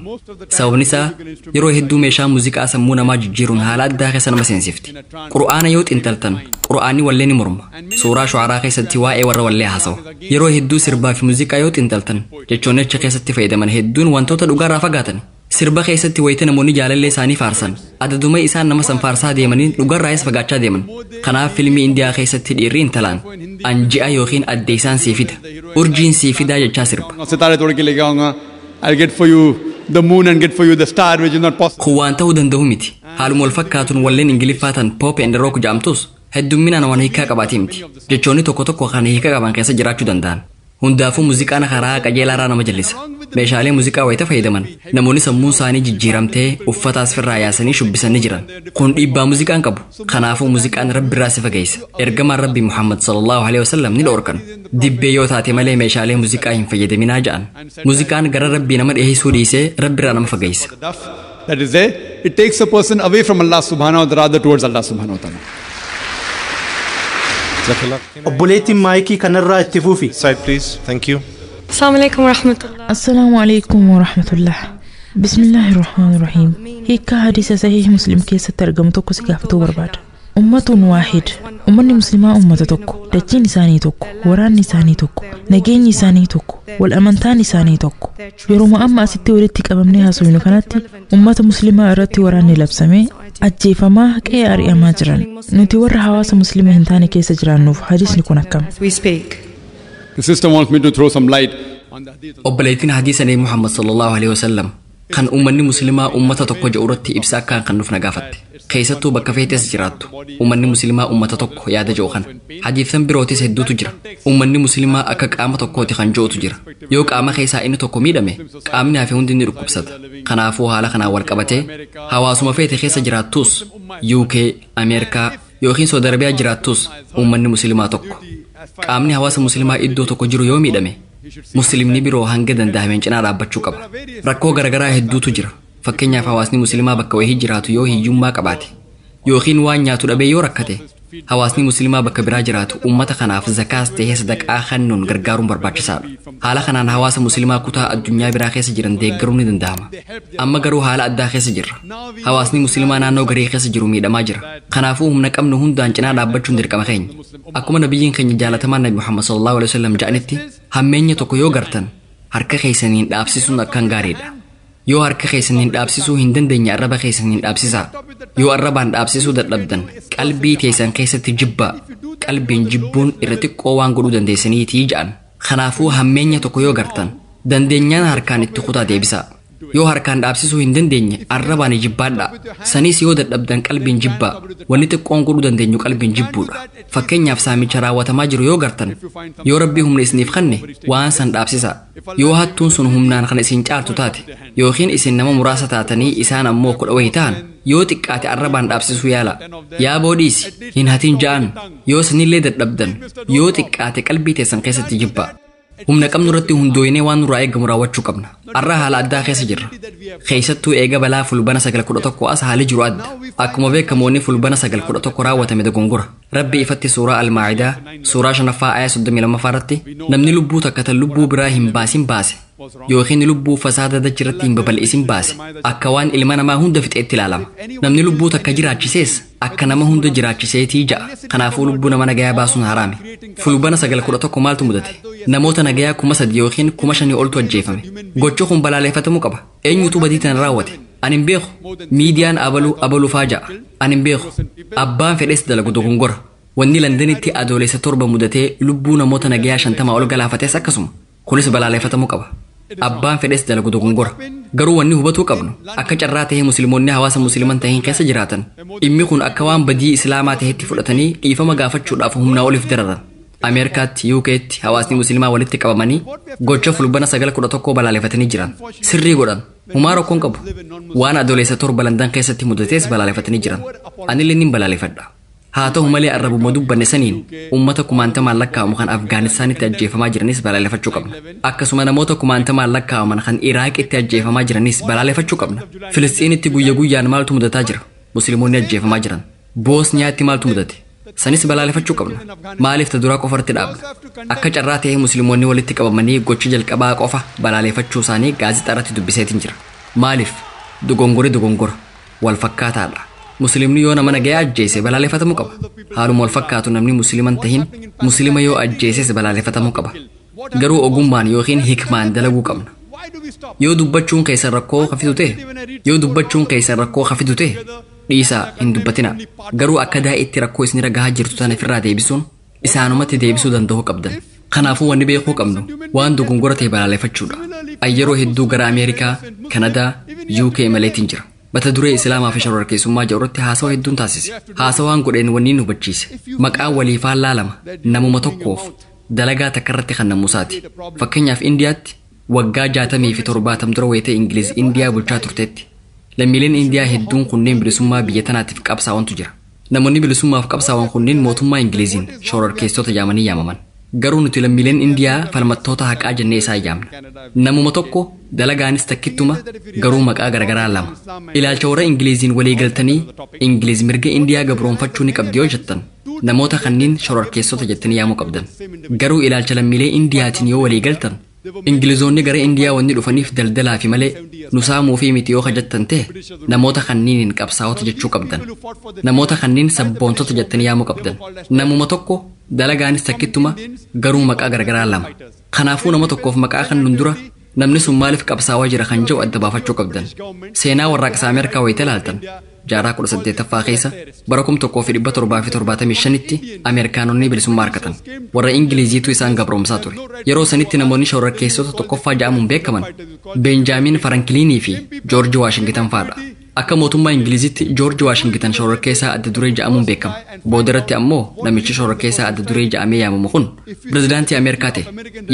Sababni isaa yeroo hedduu meeshaa muuziqaa sammuu namaa jijjiiruun haala addaa keessa nama seensifti. Qur'aana yoo xinxaltan Qur'aanni wallee ni morma. Suuraa shu'araa keessatti waa'ee warra wallee haasawa. Yeroo hedduu sirbaa fi muuziqaa yoo xinxaltan jechoonni achi keessatti fayyadaman hedduun wantoota dhugaarraa fagaatan. Sirba keessatti wayita namoonni jaalallee isaanii faarsan. Adaduma isaan nama san faarsaa deemaniin dhugarraayis fagaachaa deeman. Kanaaf fiilmii Indiyaa keessatti dhiirri intalaan anji'a yookiin adde isaan sii fida. Urjiin sii fidaa jechaa sirba. Sitare tod ke leke aaunga, I'll get for you the moon and get for you the star, which is not possible. Kun waan ta'uu danda'u miti. Haaluma wal fakkaatuun walleen Ingiliffaa tan pop and rock jedhamtus heddumminaan waan hiikaa qabaatee miti. Jechoonni tokko tokko kan hiika qaban keessa jiraachuu danda'an. Hundaafuu muuziqaan karaa qajeelaarraa nama jallisa. Meeshaalee muuziqaa wayita fayyadaman namoonni sammuun isaanii jijjiiramtee uffata asirraa yaasanii shubbisanii jiran. Kun dhiibbaa muuziqaan qabu. Kanaafuu muuziqaan Rabbi irraa si fageessa. Ergamaan Rabbi Muhammad sallallahu alaihi wasallam ni dhoorkan. Dibbee yoo taate malee meeshaalee muuziqaa hin fayyadaminaa ja'an. Muuziqaan gara Rabbii nama dhiheessuu dhiisee Rabbi irraa nama fageessa. That is there. It takes a person away from Allah subhanahu wa ta'ala rather towards Allah subhanahu wa ta'ala. Obboleettiin maayikii kanarraa itti fufi. Side please. Thank you. Assalamu alaikum wa rahmatullah. Assalaamu alaikum wa rahmatullah. Bismillaahi rahmaani rahiim. Hiikkaa hadiisa sahiih Muslim keessatti argamu tokko si gaafatuu barbaada. Ummatuun waahid. Ummanni muslimaa ummata tokko. Dachiin isaanii tokko. Waraanni isaanii tokko. Nageenyi isaanii tokko. Wal amantaan isaanii tokko. Yeruma amma asitti walitti qabamnee haasofnu kanatti ummata muslimaa irratti waraanni labsamee ajjeefamaa qe'ee ari'amaa jiran. Nuti warra hawaasa muslima hin taane keessa jiraannuuf hadiisni kun akkam? As we speak. The sister wants me to throw some light on the hadith. Obboleettiin hadiisa Nabi Muhammad sallallahu alaihi wasallam kan uummanni muslimaa uummata tokko jedhu irratti ibsa akkaan kan nuuf na gaafatte. Keessattuu bakka feetes jiraattu uummanni muslimaa uummata tokko yaada jedhu kana. Hadiisan birootis hedduutu jira. Uummanni muslimaa akka qaama tokkooti kan jedhutu jira. Yoo qaama keessaa inni tokko miidhame qaamni hafe hundi ni dhukkubsata. Kanaafuu haala kanaan wal qabatee hawaasuma feete keessa jiraattus UK, Ameerikaa yookiin Saudi Arabiyaa jiraattus uummanni muslimaa tokko. Qaamni hawaasa muslimaa iddoo tokko jiru yoo miidhame muslimni biroo hanga danda'ameen cinaa dhaabbachuu qaba. Rakkoo garaagaraa hedduutu jira. Fakkeenyaaf hawaasni muslimaa bakka wayii jiraatu yoo hiyyummaa qabaate yookiin waan nyaatu dhabee yoo rakkate hawaasni muslimaa bakka biraa jiraatu uummata kanaaf zakaas ta'ee sadaqaa kennuun gargaaruun barbaachisaadha. Haala kanaan hawaasa muslimaa kutaa addunyaa biraa keessa jiran deeggaruun ni danda'ama. Amma garuu haala addaa keessa jirra. Hawaasni muslimaa naannoo garii keessa jiru miidhamaa jira. Kanaafuu humna qabnu hundaan cinaa dhaabbachuun dirqama keenya. Akkuma nabiyyiin keenya jaalatamaan Nabi Muhammad sallallahu alaihi wasallam jedhanitti hammeenya tokko yoo gartan harka keessaniin dhaabsisuun akkaan gaariidha. Yoo harka keessaniin dhaabsisuu hin dandeenye arraba keessaniin dhaabsisaa. Yoo arrabaan dhaabsisuu dadhabdan qalbii teessan keessatti jibbaa. Qalbiin jibbuun irra xiqqoo waan godhuu dandeessaniitii jedhan. Kanaafuu hammeenya tokko yoo gartan dandeenyaan harkaan itti kutaa deebisaa. Yoo harkaan dhaabsisuu hin dandeenye arrabaan jibbaadhaa. Sanis yoo dadhabdan qalbiin jibbaa. Wanni xiqqoon godhuu dandeenyu qalbiin jibbuudha. Fakkeenyaaf saamicha raawwatamaa jiru yoo gartan yoo rabbii humna isiniif kenne waan san dhaabsisaa. Yoo hattuun sun humnaan kan isin caaltu taate yookiin isin nama muraasa taatanii isaan ammoo kudha wayii ta'an yoo xiqqaate arrabaan dhaabsisuu yaala. Yaa boodhiisi hin hatiin ja'an yoo sanillee dadhabdan yoo xiqqaate qalbii teessan keessatti jibbaa. Humna qabnu irratti hundooyinee waan nurraa eegamu raawwachuu qabna. Arraa haala addaa keessa jirra. Keessattuu eega balaa fulbana 9/11 as haalli jiru adda. Akkuma beekamoonni fulbana 9/11 raawwatame dogongora. Rabbi ifatti suuraa Al-Maa'idaa suuraa 5ffaa ayaa 32ffaa irratti namni lubbuu takka tan lubbuu biraa hin baasin baase yookiin lubbuu fasaada dachi irratti hin babal'isin baase akka waan ilma namaa hunda fixeetti ilaalama. Namni lubbuu takka jiraachisees akka nama hunda jiraachiseetii ja'a. Kanaafuu lubbuu nama nagayaa baasuun haraame. Fulbana 9/11 maaltu mudate? Namoota nagayaa 3,000 yookiin 5,000 oltu ajjeefame. Gochi kun balaaleffatamuu qaba. Eenyutu badii tana raawwate? Ani hin beeku. Miidiyaan abaluu abaluu faa ja'a. Ani hin beeku. Abbaan fedhes dalagu dogongora. Wanni Londanitti adoolessa 7 mudatee lubbuu namoota nagayaa 50 ol galaafates akkasuma. Kunis balaaleffatamuu qaba. Abbaan fedhes dalagu dogongora. Garuu wanni hubatuu qabnu akka carraa ta'ee musliimoonni hawaasa musliiman ta'een keessa jiraatan dhimmi kun akka waan badii islaamaa ta'etti fudhatanii dhiifama gaafachuudhaaf humnaa oliif dararan. Ameerikaatti, UK'tti hawaasni musliimaa walitti qabamanii gocha fulbana 9/11 balaaleffatanii jiran. Sirrii godhan. Humaa rakkoon qabu. Waan adoolessa 7 Landan keessatti mudatees balaaleffatanii jiran. Anillee nin balaaleffadha. Haa ta'u malee arrabuma dubbanne saniin uummata kumaantamaan lakkaa'amu kan Afgaanistaanitti ajjeefamaa jiranis balaaleffachuu qabna. Akkasuma namoota kumaantamaan lakkaa'aman kan Iraaqitti ajjeefamaa jiranis balaaleffachuu qabna. Filistiinitti guyya guyyaan maaltu mudataa jira? Musliimoonni ajjeefamaa jiran. Boosniyaatti maaltu mudate? Sanis balaaleffachuu qabna. Maaliif ta duraa qofarratti dhaabna? Akka carraa ta'ee musliimoonni walitti qabamanii gocha jalqabaa qofa balaaleffachuu isaanii gaazexaa irratti dubbiseetiin jira. Maaliif? Dogongori dogongora. Wal fakkaataadha. Musliimni yoo nama nagayaa ajjeese balaaleffatamuu qaba. Haaluma wal fakkaatu namni musliiman tahin musliima yoo ajjeeses balaaleffatamuu qaba. Garuu ogummaan yookiin hikmaan dalaguu qabna. Yoo dubbachuun keessan rakkoo hafitu ta'e, yoo dubbachuun keessan rakkoo hafitu ta'e, dhiisaa hin dubbatina. Garuu akka daa'itti rakkoo isin gahaa jirtu tana ofirraa deebisuun isaanumatti deebisuu danda'uu qabdan. Kanaafuu wanni beekuu qabnu waan dogongora ta'e balaaleffachuudha. Yeroo hedduu gara Ameerikaa, Kanadaa, UK maleetiin jira. Mata duree Islaamaa fi shororkeessummaa jedhu irratti haasawa hedduun taasise. Haasawaan godheen wanni nu hubachiise. Maqaan waliifaan laalama namuma tokkoof dalagaa takka irratti kan namuusaati. Fakkeenyaaf Indiyaatti waggaa 60 fi 70 dura wayitee Ingiliz Indiyaa bulchaa turteetti. Lammiileen Indiyaa hedduun kunneen bilisummaa biyya tanaatiif qabsaa'antu jira. Namoonni bilisummaaf qabsaa'an kunneen mootummaa Ingiliziin shororkeessota jaamanii yaamaman. Garuu nuti lammiileen Indiyaa falmattoota haqaa jennee isaan yaamna. Namuma tokko dalagaanis takkittuma garuu maqaa garagaraa lama. Ilaalcha warra Ingiliziin walii galtanii Ingiliz mirga Indiyaa gabroonfachuu ni qabdi yoo jettan namoota kanneen shororkeessota jettanii yaamuu qabdan. Garuu ilaalcha lammiilee Indiyaatiin yoo walii galtan Ingilizoonni gara Indiyaa wanni dhufaniif daldalaa fi malee nu saamuu fi miti yoo jettan ta'e namoota kanniiniin qabsaa'ota jechuu qabdan. Namoota kanneen sabboontota jettanii yaamuu qabdan. Namuma tokko dalagaanis takkittuma garuu maqaa garagaraa lama. Kanaafuu nama tokkoof maqaa kan nun dura namni sun maaliif qabsaa'aa jira kan jedhu adda baafachuu qabdan. Seenaa warraaqsa Ameerikaa wayita ilaaltan jaarraa 18ffaa keessa bara 1775tti Ameerikaanonni bilisummaa argatan. Warra Ingiliziitu isaan gabroomsaa ture. Yeroo sanitti namoonni shororkeessota tokkoffaa jedhamuun beekaman Beenjaamin Farankiliinii fi Joorji Waashingitan fa'aadha. Akka mootummaa Ingilizitti Joorji Waashingitan shororkeessaa adda duree jedhamuun beekama. Boodarratti ammoo namichi shororkeessaa adda duree jedhamee yaamamu kun pirezidaantii Ameerikaa ta'e.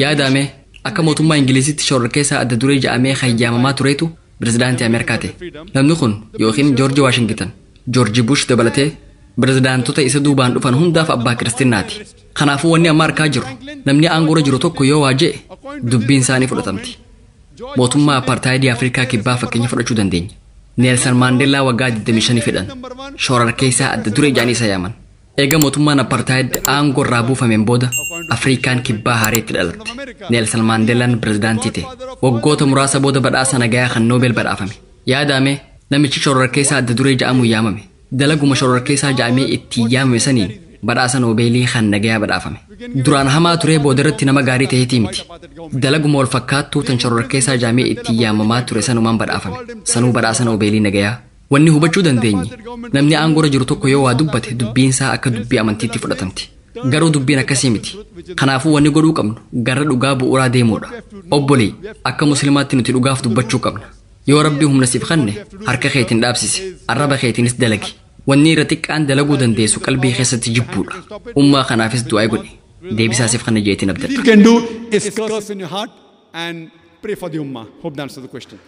Yaadame akka mootummaa Ingilizitti shororkeessaa adda duree jedhamee hayyaamamaa tureetu pirezidaantii Ameerikaa ta'e. Namni kun yookiin Joorji Waashingitan, Joorji Bush dabalatee pirezidaantota isa duubaan dhufan hundaaf abbaa kiristiinaati. Kanaafuu wanni amma argaa jirru namni aangoorra jiru tokko yoo waa je'e dubbiin isaanii fudhatamti. Mootummaa apartaayidii Afrikaa kibbaa fakkeenya fudhachuu dandeenya. Neelsan Maandeellaa waggaa 25 fedhan shororkeessaa adda duree jedhanii isa yaaman. Eega mootummaan apartaayid aangoo irraa buufameen booda Afrikaan kibbaa haareetti dhalatte. Neelsan Maandeellaan pirezidaantii ta'e. Waggoota muraasa booda badhaasa nagayaa kan Noobel badhaafame. Yaadame namichi shororkeessaa adda duree jedhamuun yaamame. Dalaguma shororkeessaa jedhamee ittiin yaamame saniin badhaasa Noobeelii kan nagayaa badhaafame. Duraan hamaa turee boodarratti nama gaarii ta'eetii miti. Dalaguma wal fakkaattuu tan shororkeessaa jedhamee ittiin yaamamaa ture sanumaan badhaafame. Sanuu badhaasa Noobeelii nagayaa. Wanni hubachuu dandeenye namni aangoorra jiru tokko yoo waa dubbate dubbiin isaa akka dubbii amantiitti fudhatamti. Garuu dubbiin akkasii miti. Kanaafuu wanni godhuu qabnu gara dhugaa bu'uuraa deemuudha. Obbolii akka musliimaatti nuti dhugaaf dubbachuu qabna. Yoo rabbi humna siif kenne harka keetiin dhaabsisi, arraba keetiinis dalagi. Wanni irra xiqqaan dalaguu dandeessu qalbii keessatti jibbuudha. Ummaa kanaafis du'aa godhi. Deebisaa siif kana jeetiin abdadha. You can do is curse in your heart and pray for the ummah. Hope that answers the question.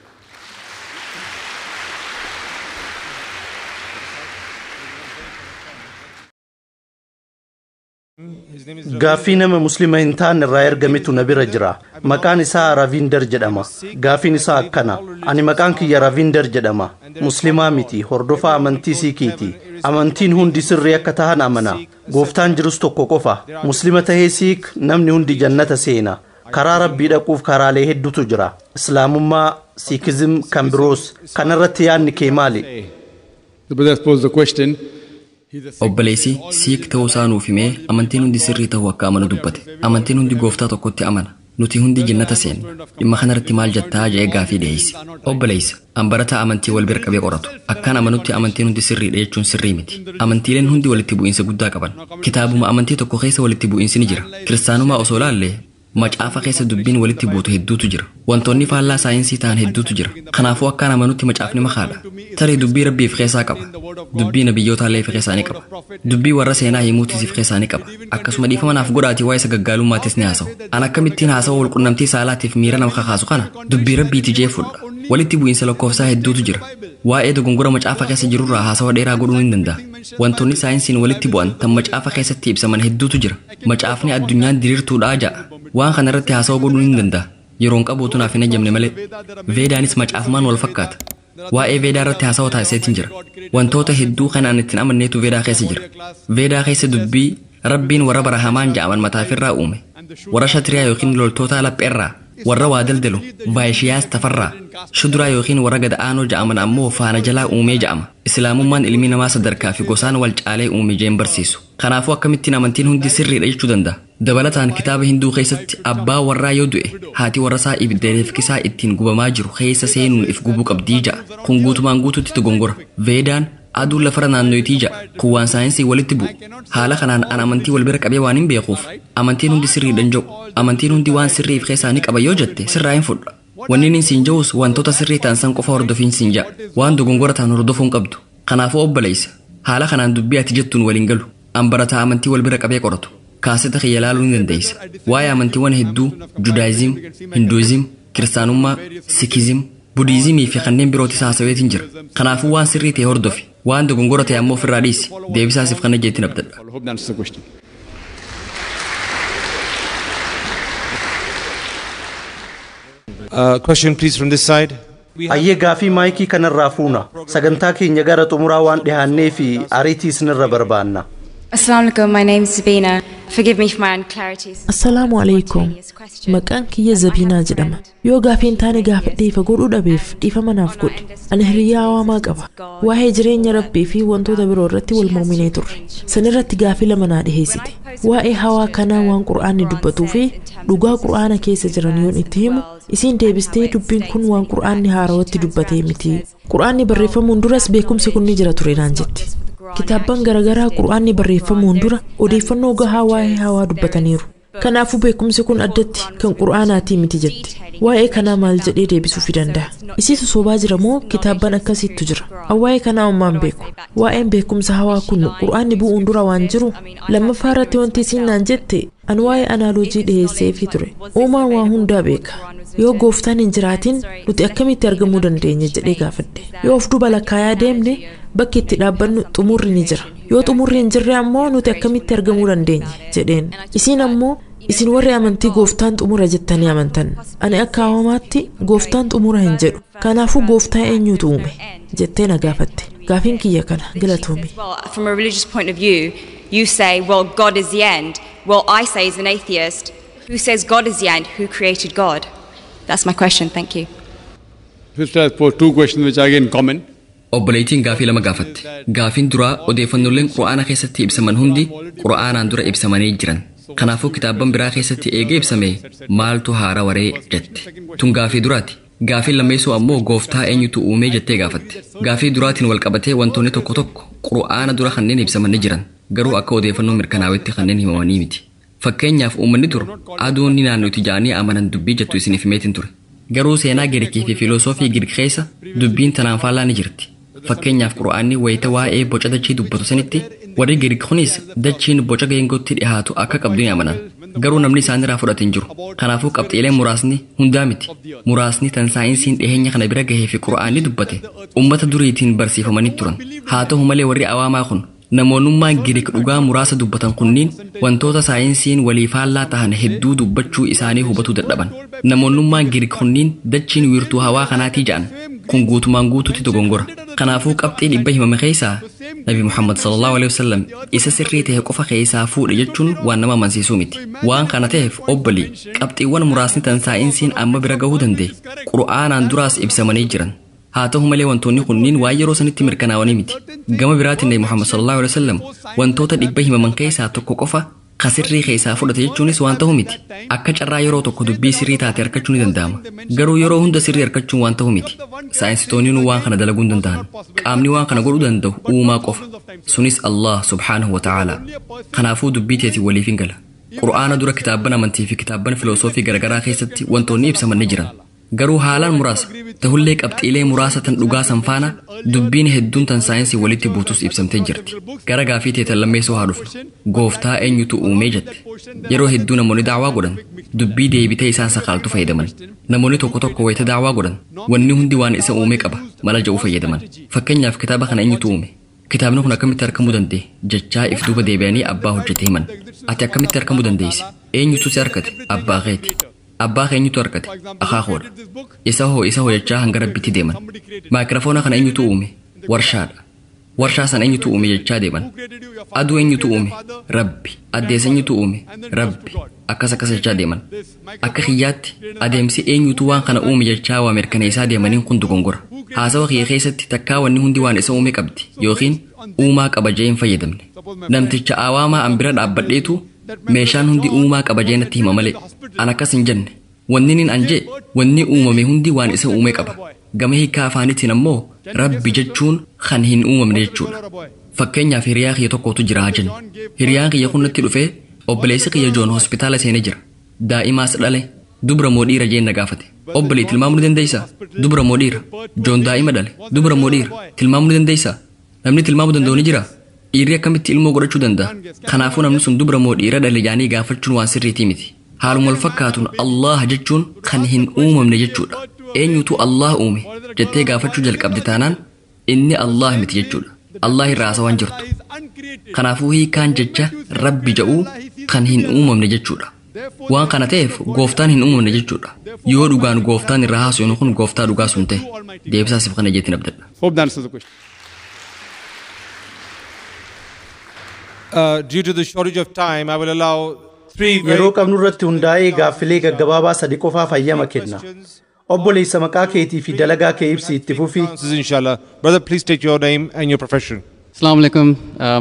Gaaffii nama muslima hin taane irraa ergametu na bira jira. Maqaan isaa Ravinder jedhama. Gaaffiin isaa akkana. Ani maqaan kiyya Ravinder jedhama. Muslimaa miti, hordofaa amantii Siikiiti. Amantiin hundi sirrii akka tahan amana. Gooftaan jirus tokko qofa. Muslima tahee Siik namni hundi jannata seena. Karaa Rabbii dhaquuf karaalee hedduutu jira. Islaamummaa, Siikizim kan biroos. Kanarratti yaadni kee maali? The brother posed the question. Obboleessi Siik ta'uu isaa nuuf himee amantiin hundi sirrii ta'uu akka amanu dubbate. Amantiin hundi gooftaa tokkotti amana. Nuti hundi jannata seenna. Dhimma kanarratti maal jettaa jedhee gaafii dhiyeesse. Obboleessa, an barataa amantii wal bira qabee qoratu. Akkaan amanutti amantiin hundi sirriidha jechuun sirrii miti. Amantiileen hundi walitti bu'iinsa guddaa qaban. Kitaabuma amantii tokko keessa walitti bu'iinsi ni jira. Kiristaanummaa osoo laallee macaafa keessa dubbiin walitti buutu hedduutu jira. Wantoonni faallaa saayinsii ta'an hedduutu jira. Kanaafuu akkaan amanutti macaafni makaadha. Tarii dubbii rabbiif keessaa qaba. Dubbii nabiyyootallee of keessaa ni qaba. Dubbii warra seenaa himuutis of keessaa ni qaba. Akkasuma dhiifama naaf godhaatii waa'ee sagaggaalummaatis ni haasa'u. An akkamittiin haasa'u walqunnamtii saalaatiif miira nama kakaasu kana dubbii rabbiiti jee fudha. Walitti bu'iinsa lakkoofsaa hedduutu jira. Waa'ee dogongora macaafa keessa jirurraa haasawa dheeraa godhuun hin danda'a. Wantoonni saayinsiin walitti bu'an tan macaafa keessatti ibsaman hedduutu jira. Macaafni addunyaan diriirtuudhaa ja'a. Waan kanarratti haasawa godhuun hin danda'a. Yeroon qabuutu naaf hin ajjamne malee. Veedaanis macaafumaan wal fakkaata. Waa'ee Veedaa irratti haasawa taasiseetiin jira. Wantoota hedduu kanaan ittiin amanneetu Veedaa keessa jira. Veedaa keessa dubbii Rabbiin warra barahamaan ja'aman mataafirraa uume. Warra shatiriyaa yookiin loltoota lapheerraa, warra waa daldalu, vaayishiyaas tafarraa, shuduraa yookiin warra gada'aanoo ja'aman ammoo faana jalaa uumee ja'ama. Islaamummaan ilmi namaa sadarkaa fi gosaan wal caalee uume jeen barsiisu. Kanaafuu akkamittiin amantiin hundi sirriidha jechuu danda'a. Dabalataan kitaaba Hinduu keessatti abbaa warraa yoo du'e haati warrasaa ibidda reefkisaa ittiin gubamaa jiru keessa seenuun if gubuu qabdii ja'a. Kun guutumaan guutuutti dogongora. Veedaan aduun lafarra naannoitii ja'a. Kun waan saayinsii walitti bu'u. Haala kanaan an amantii wal bira qabee waan hin beekuuf amantiin hundi sirriidha hin jedhu. Amantiin hundi waan sirriif keessaa ni qaba yoo jette sirraa hin fudha. Wanni inni siin jedhus wantoota sirrii ta'an san qofa hordofiin siin ja'a. Waan dogongora ta'an hordofuu hin qabdu. Kanaafuu obboleessa, haala kanaan dubbii ati jettuun waliin galu. An barataa amantii wal bira qabee qoratu. Kaaseta kiyya ilaaluu ni dandeessa. Waa'ee amantiiwwan hedduu Judaayizim, Hinduuzim, Kiristaanummaa, Sikizim, Budiizimii fi kanneen birootis haasaweetiin jira. Kanaafuu waan sirrii ta'e hordofi. Waan dogongora ta'e ammoo ofirraa dhiisi. Deebisaa siif kana jeetti abdadha. I hope that answers the question. Question please from this side. Ayyee gaafii maayikii kanarraa fuuna. Sagantaa keenya gara xumuraa waan dhiyaannee fi ariitii isinirra barbaanna. Assalamu alaikum, my name is Sabina. Forgive me for my unclarity. Assalaamu alaikum. Maqaan kiyya Zabiinaa jedhama. Yoo gaafiin taane gaafadhee ifa godhuu dhabeef dhiifama naaf godhi. Ani hiriyaa hawaamaa qaba. Waa'ee jireenya rabbii fi wantoota biroo irratti wal morminee turre. San irratti gaafii lama naa dhiheessite. Waa'ee hawaa kanaa waan Qur'aanni dubbatuu fi dhugaa Qur'aana keessa jiran yoon itti himu isiin deebistee dubbiin kun waan Qur'aanni haarawatti dubbatee miti. Qur'aanni barreeffamuun duras beekumsi kun ni jira ture naan jetti. Kitaabban garaagaraa Qur'aanni barreeffamuun dura odeeffannoo gahaa waa'ee hawaa dubbataniiru. Kanaafuu beekumsi kun addatti kan Qur'aanaatii miti jetti. Waa'ee kanaa maal jedhee deebisuufi danda'a? Isiitu sobaa jira moo kitaabban akkasiittu jira? Waa'ee kanaa ammaan beeku. Waa'een beekumsa hawaa kun Qur'aanni bu'uun dura waan jiru lammaffaa irratti wanti isiin naan jette an waa'ee anaaloojii dhiheesseefii ture. Uumaan waa hundaa beeka. Yoo gooftaan hin jiraatin nuti akkamitti argamuu dandeenya jedhee gaafadhe. Yoo of duuba lakkaayaa deemne bakki itti dhaabbannu xumurri ni jira. Yoo xumurri hin jirre ammoo nuti akkamitti argamuu dandeenya jedheen. Isiin ammoo isin warri amantii gooftaan xumura jettanii amantan. Ani akka hawamaatti gooftaan xumura hin jedhu. Kanaafuu gooftaa eenyutu uume jettee na gaafatte. Gaafiin kiyya kana galatoomi. From a religious point of view, you say, well, God is the end. Well, I say as an atheist, who says God is the end? Who created God? That's my question. Thank you. Sister has posed two questions which are again common. Obboleettiin gaafii lama gaafatte. Gaafiin duraa odeeffannooleen Qur'aana keessatti ibsaman hundi Qur'aanaan dura ibsamanii jiran. Kanaafuu kitaabban biraa keessatti eegee ibsame maaltu haara waree jette. Tun gaafii duraati. Gaafiin lammeessoo ammoo gooftaa eenyutu uumee jettee gaafatte. Gaafii duraatiin wal qabatee wantoonni tokko tokko Qur'aana dura kanneen ibsaman ni jiran. Garuu akka odeeffannoo mirkanaawetti kanneen himamanii miti. Fakkeenyaaf uummanni dur aduun ni naannootti ja'anii amanan dubbii jettu isiniif himeetiin ture. Garuu seenaa Giriikii fi fiilosoofii Giriik keessa dubbiin tanaan faallaa ni jirti. Fakkeenyaaf Qur'aanni wayita waa'ee boca dachii dubbatu sanitti warri Giriik kunis dachiin boca geengootti dhihaatu akka qabdu ni amanan. Garuu namni isaanirraa fudhate hin jiru. Kanaafuu qabxiileen muraasni hundaa miti. Muraasni tan saayinsiin dhiheenya kana bira gahee fi Qur'aanni dubbate uummata duriitiin barsiifamanii turan. Haa ta'u malee warri awaamaa kun namoonnummaan Giriik dhugaa muraasa dubbatan kunniin wantoota saayinsiin walii faallaa tahan hedduu dubbachuu isaanii hubatuu dadhaban. Namoonnummaan Giriik kunniin dachiin wiirtuu hawaa kanaatii ja'an kun guutumaan guutuutti dogongora. Kanaafuu qabxii dhibba himame keessaa Nabi Muhammad sallallahu alaihi wasallam isa sirrii ta'e qofa keessaa fuudhe jechuun waan nama amansiisuu miti. Waan kana ta'eef obbolii qabxiiwwan muraasni tan saayinsiin amma bira gahuu danda'e Qur'aanaan duraas ibsamanii jiran. Haa ta'u malee wantoonni kunniin waan yeroo sanitti mirkanaa'anii miti. Gama biraatiin Nabi Muhammad sallallahu alaihi wasallam wantoota 100 himaman keessaa tokko qofa kasirrii keessaa fudhate jechuunis waan ta'u miti. Akka carraa yeroo tokko dubbii sirrii taate argachuun ni danda'ama. Garuu yeroo hunda sirrii argachuun waan ta'u miti. Saayinsistoonni waan kana dalaguu hin danda'an. Qaamni waan kana godhuu danda'u uumaa qofa. Sunis Allah subhaanahu wa ta'ala. Kanaafuu dubbii teetiin waliif hin gala. Qur'aana dura kitaabban amantii fi kitaabban filosoofii garaagaraa keessatti wantoonni ibsaman ni jiran. Garuu haalaan muraasa ta'ullee qabxiilee muraasa tan dhugaa san faana dubbiin hedduun tan saayinsii walitti buutus ibsamtee jirti. Gara gaafii teetan lammeessoo haa dhufnu. Gooftaa eenyutu uumee jette. Yeroo hedduu namoonni daawaa godhan dubbii deebitee isaan sakaaltu fayyadaman. Namoonni tokko tokko wayita daawaa godhan wanni hundi waan isa uumee qaba mala jedhu fayyadaman. Fakkeenyaaf kitaaba kana eenyutu uume? Kitaabni kun akkamitti argamuu danda'e jechaa if duuba deebi'anii abbaa hojjete himan. Ati akkamitti argamuu dandeesse? Eenyutu si argate? Abbaa keeti. Abbaa keenyutu argate? Akaakoodha. Isa hoo isa hojjechaa hanga rabbitti deeman. Maayikiroofoona kana eenyutu uume? Warshaadha. Warshaa sana eenyutu uume jechaa deeman. Aduu eenyutu uume? Rabbi. Addeessa eenyutu uume? Rabbi. Akkas akkas jechaa deeman. Akka kiyyaatti adeemsi eenyutu waan kana uume jechaa waa mirkaneessaa deemaniin kun dogongora. Haasawa kiyya keessatti takkaa wanni hundi waan isa uume qabdi yookiin uumaa qaba jee hin fayyadamne. Namticha awaamaa an bira dhaabbadheetu meeshaan hundi uumaa qaba jee natti hima malee an akkas hin jenne. Wanni nin an jee wanni uumame hundi waan isa uume qaba. Gama hiikaa afaaniitiin ammoo rabbi jechuun kan hin uumamne jechuudha. Fakkeenyaaf hiriyaa kiyya tokkotu jira haa jennu. Hiriyaan kiyya kun natti dhufee obboleessi kiyya Joon hospitaala seenee jira. Daa'imaas dhale dubra moo dhiira jeen na gaafate. Obbolee tilmaamuu ni dandeessaa? Dubra moo dhiira? Joon daa'ima dhale dubra moo dhiira? Tilmaamuu ni dandeessaa? Namni tilmaamuu danda'u ni jiraa? Dhiirri akkamitti ilmoo godhachuu danda'a? Kanaafuu namni sun dubra moo dhiira dhale jaanii gaafachuun waan sirriitii miti. Haaluma wal fakkaatuun Allah jechuun kan hin uumamne jechuudha. Eenyutu Allah uume jettee gaafachuu jalqabde taanaan inni Allah miti jechuudha. Allah irraa haasawaan jirtu. Kanaafuu hiikaan jecha Rabbi jedhu kan hin uumamne jechuudha. Waan kana ta'eef gooftaan hin uumamne jechuudha. Yoo dhugaan gooftaan irraa haasawinu kun gooftaa dhugaa sun ta'e deebisaa siif kana jettiin abdadha. Hope that answers the question. Due to the shortage of time, I will allow three. Yeroo qabnu irratti hundaa'ee gaaffilee gaggabaabaa sadi qofaaf hayyama kenna. Obboleessa maqaa keetii fi dalagaa kee ibsi itti fufi. Inshallah. Brother, please state your name and your profession. Assalamu alaikum.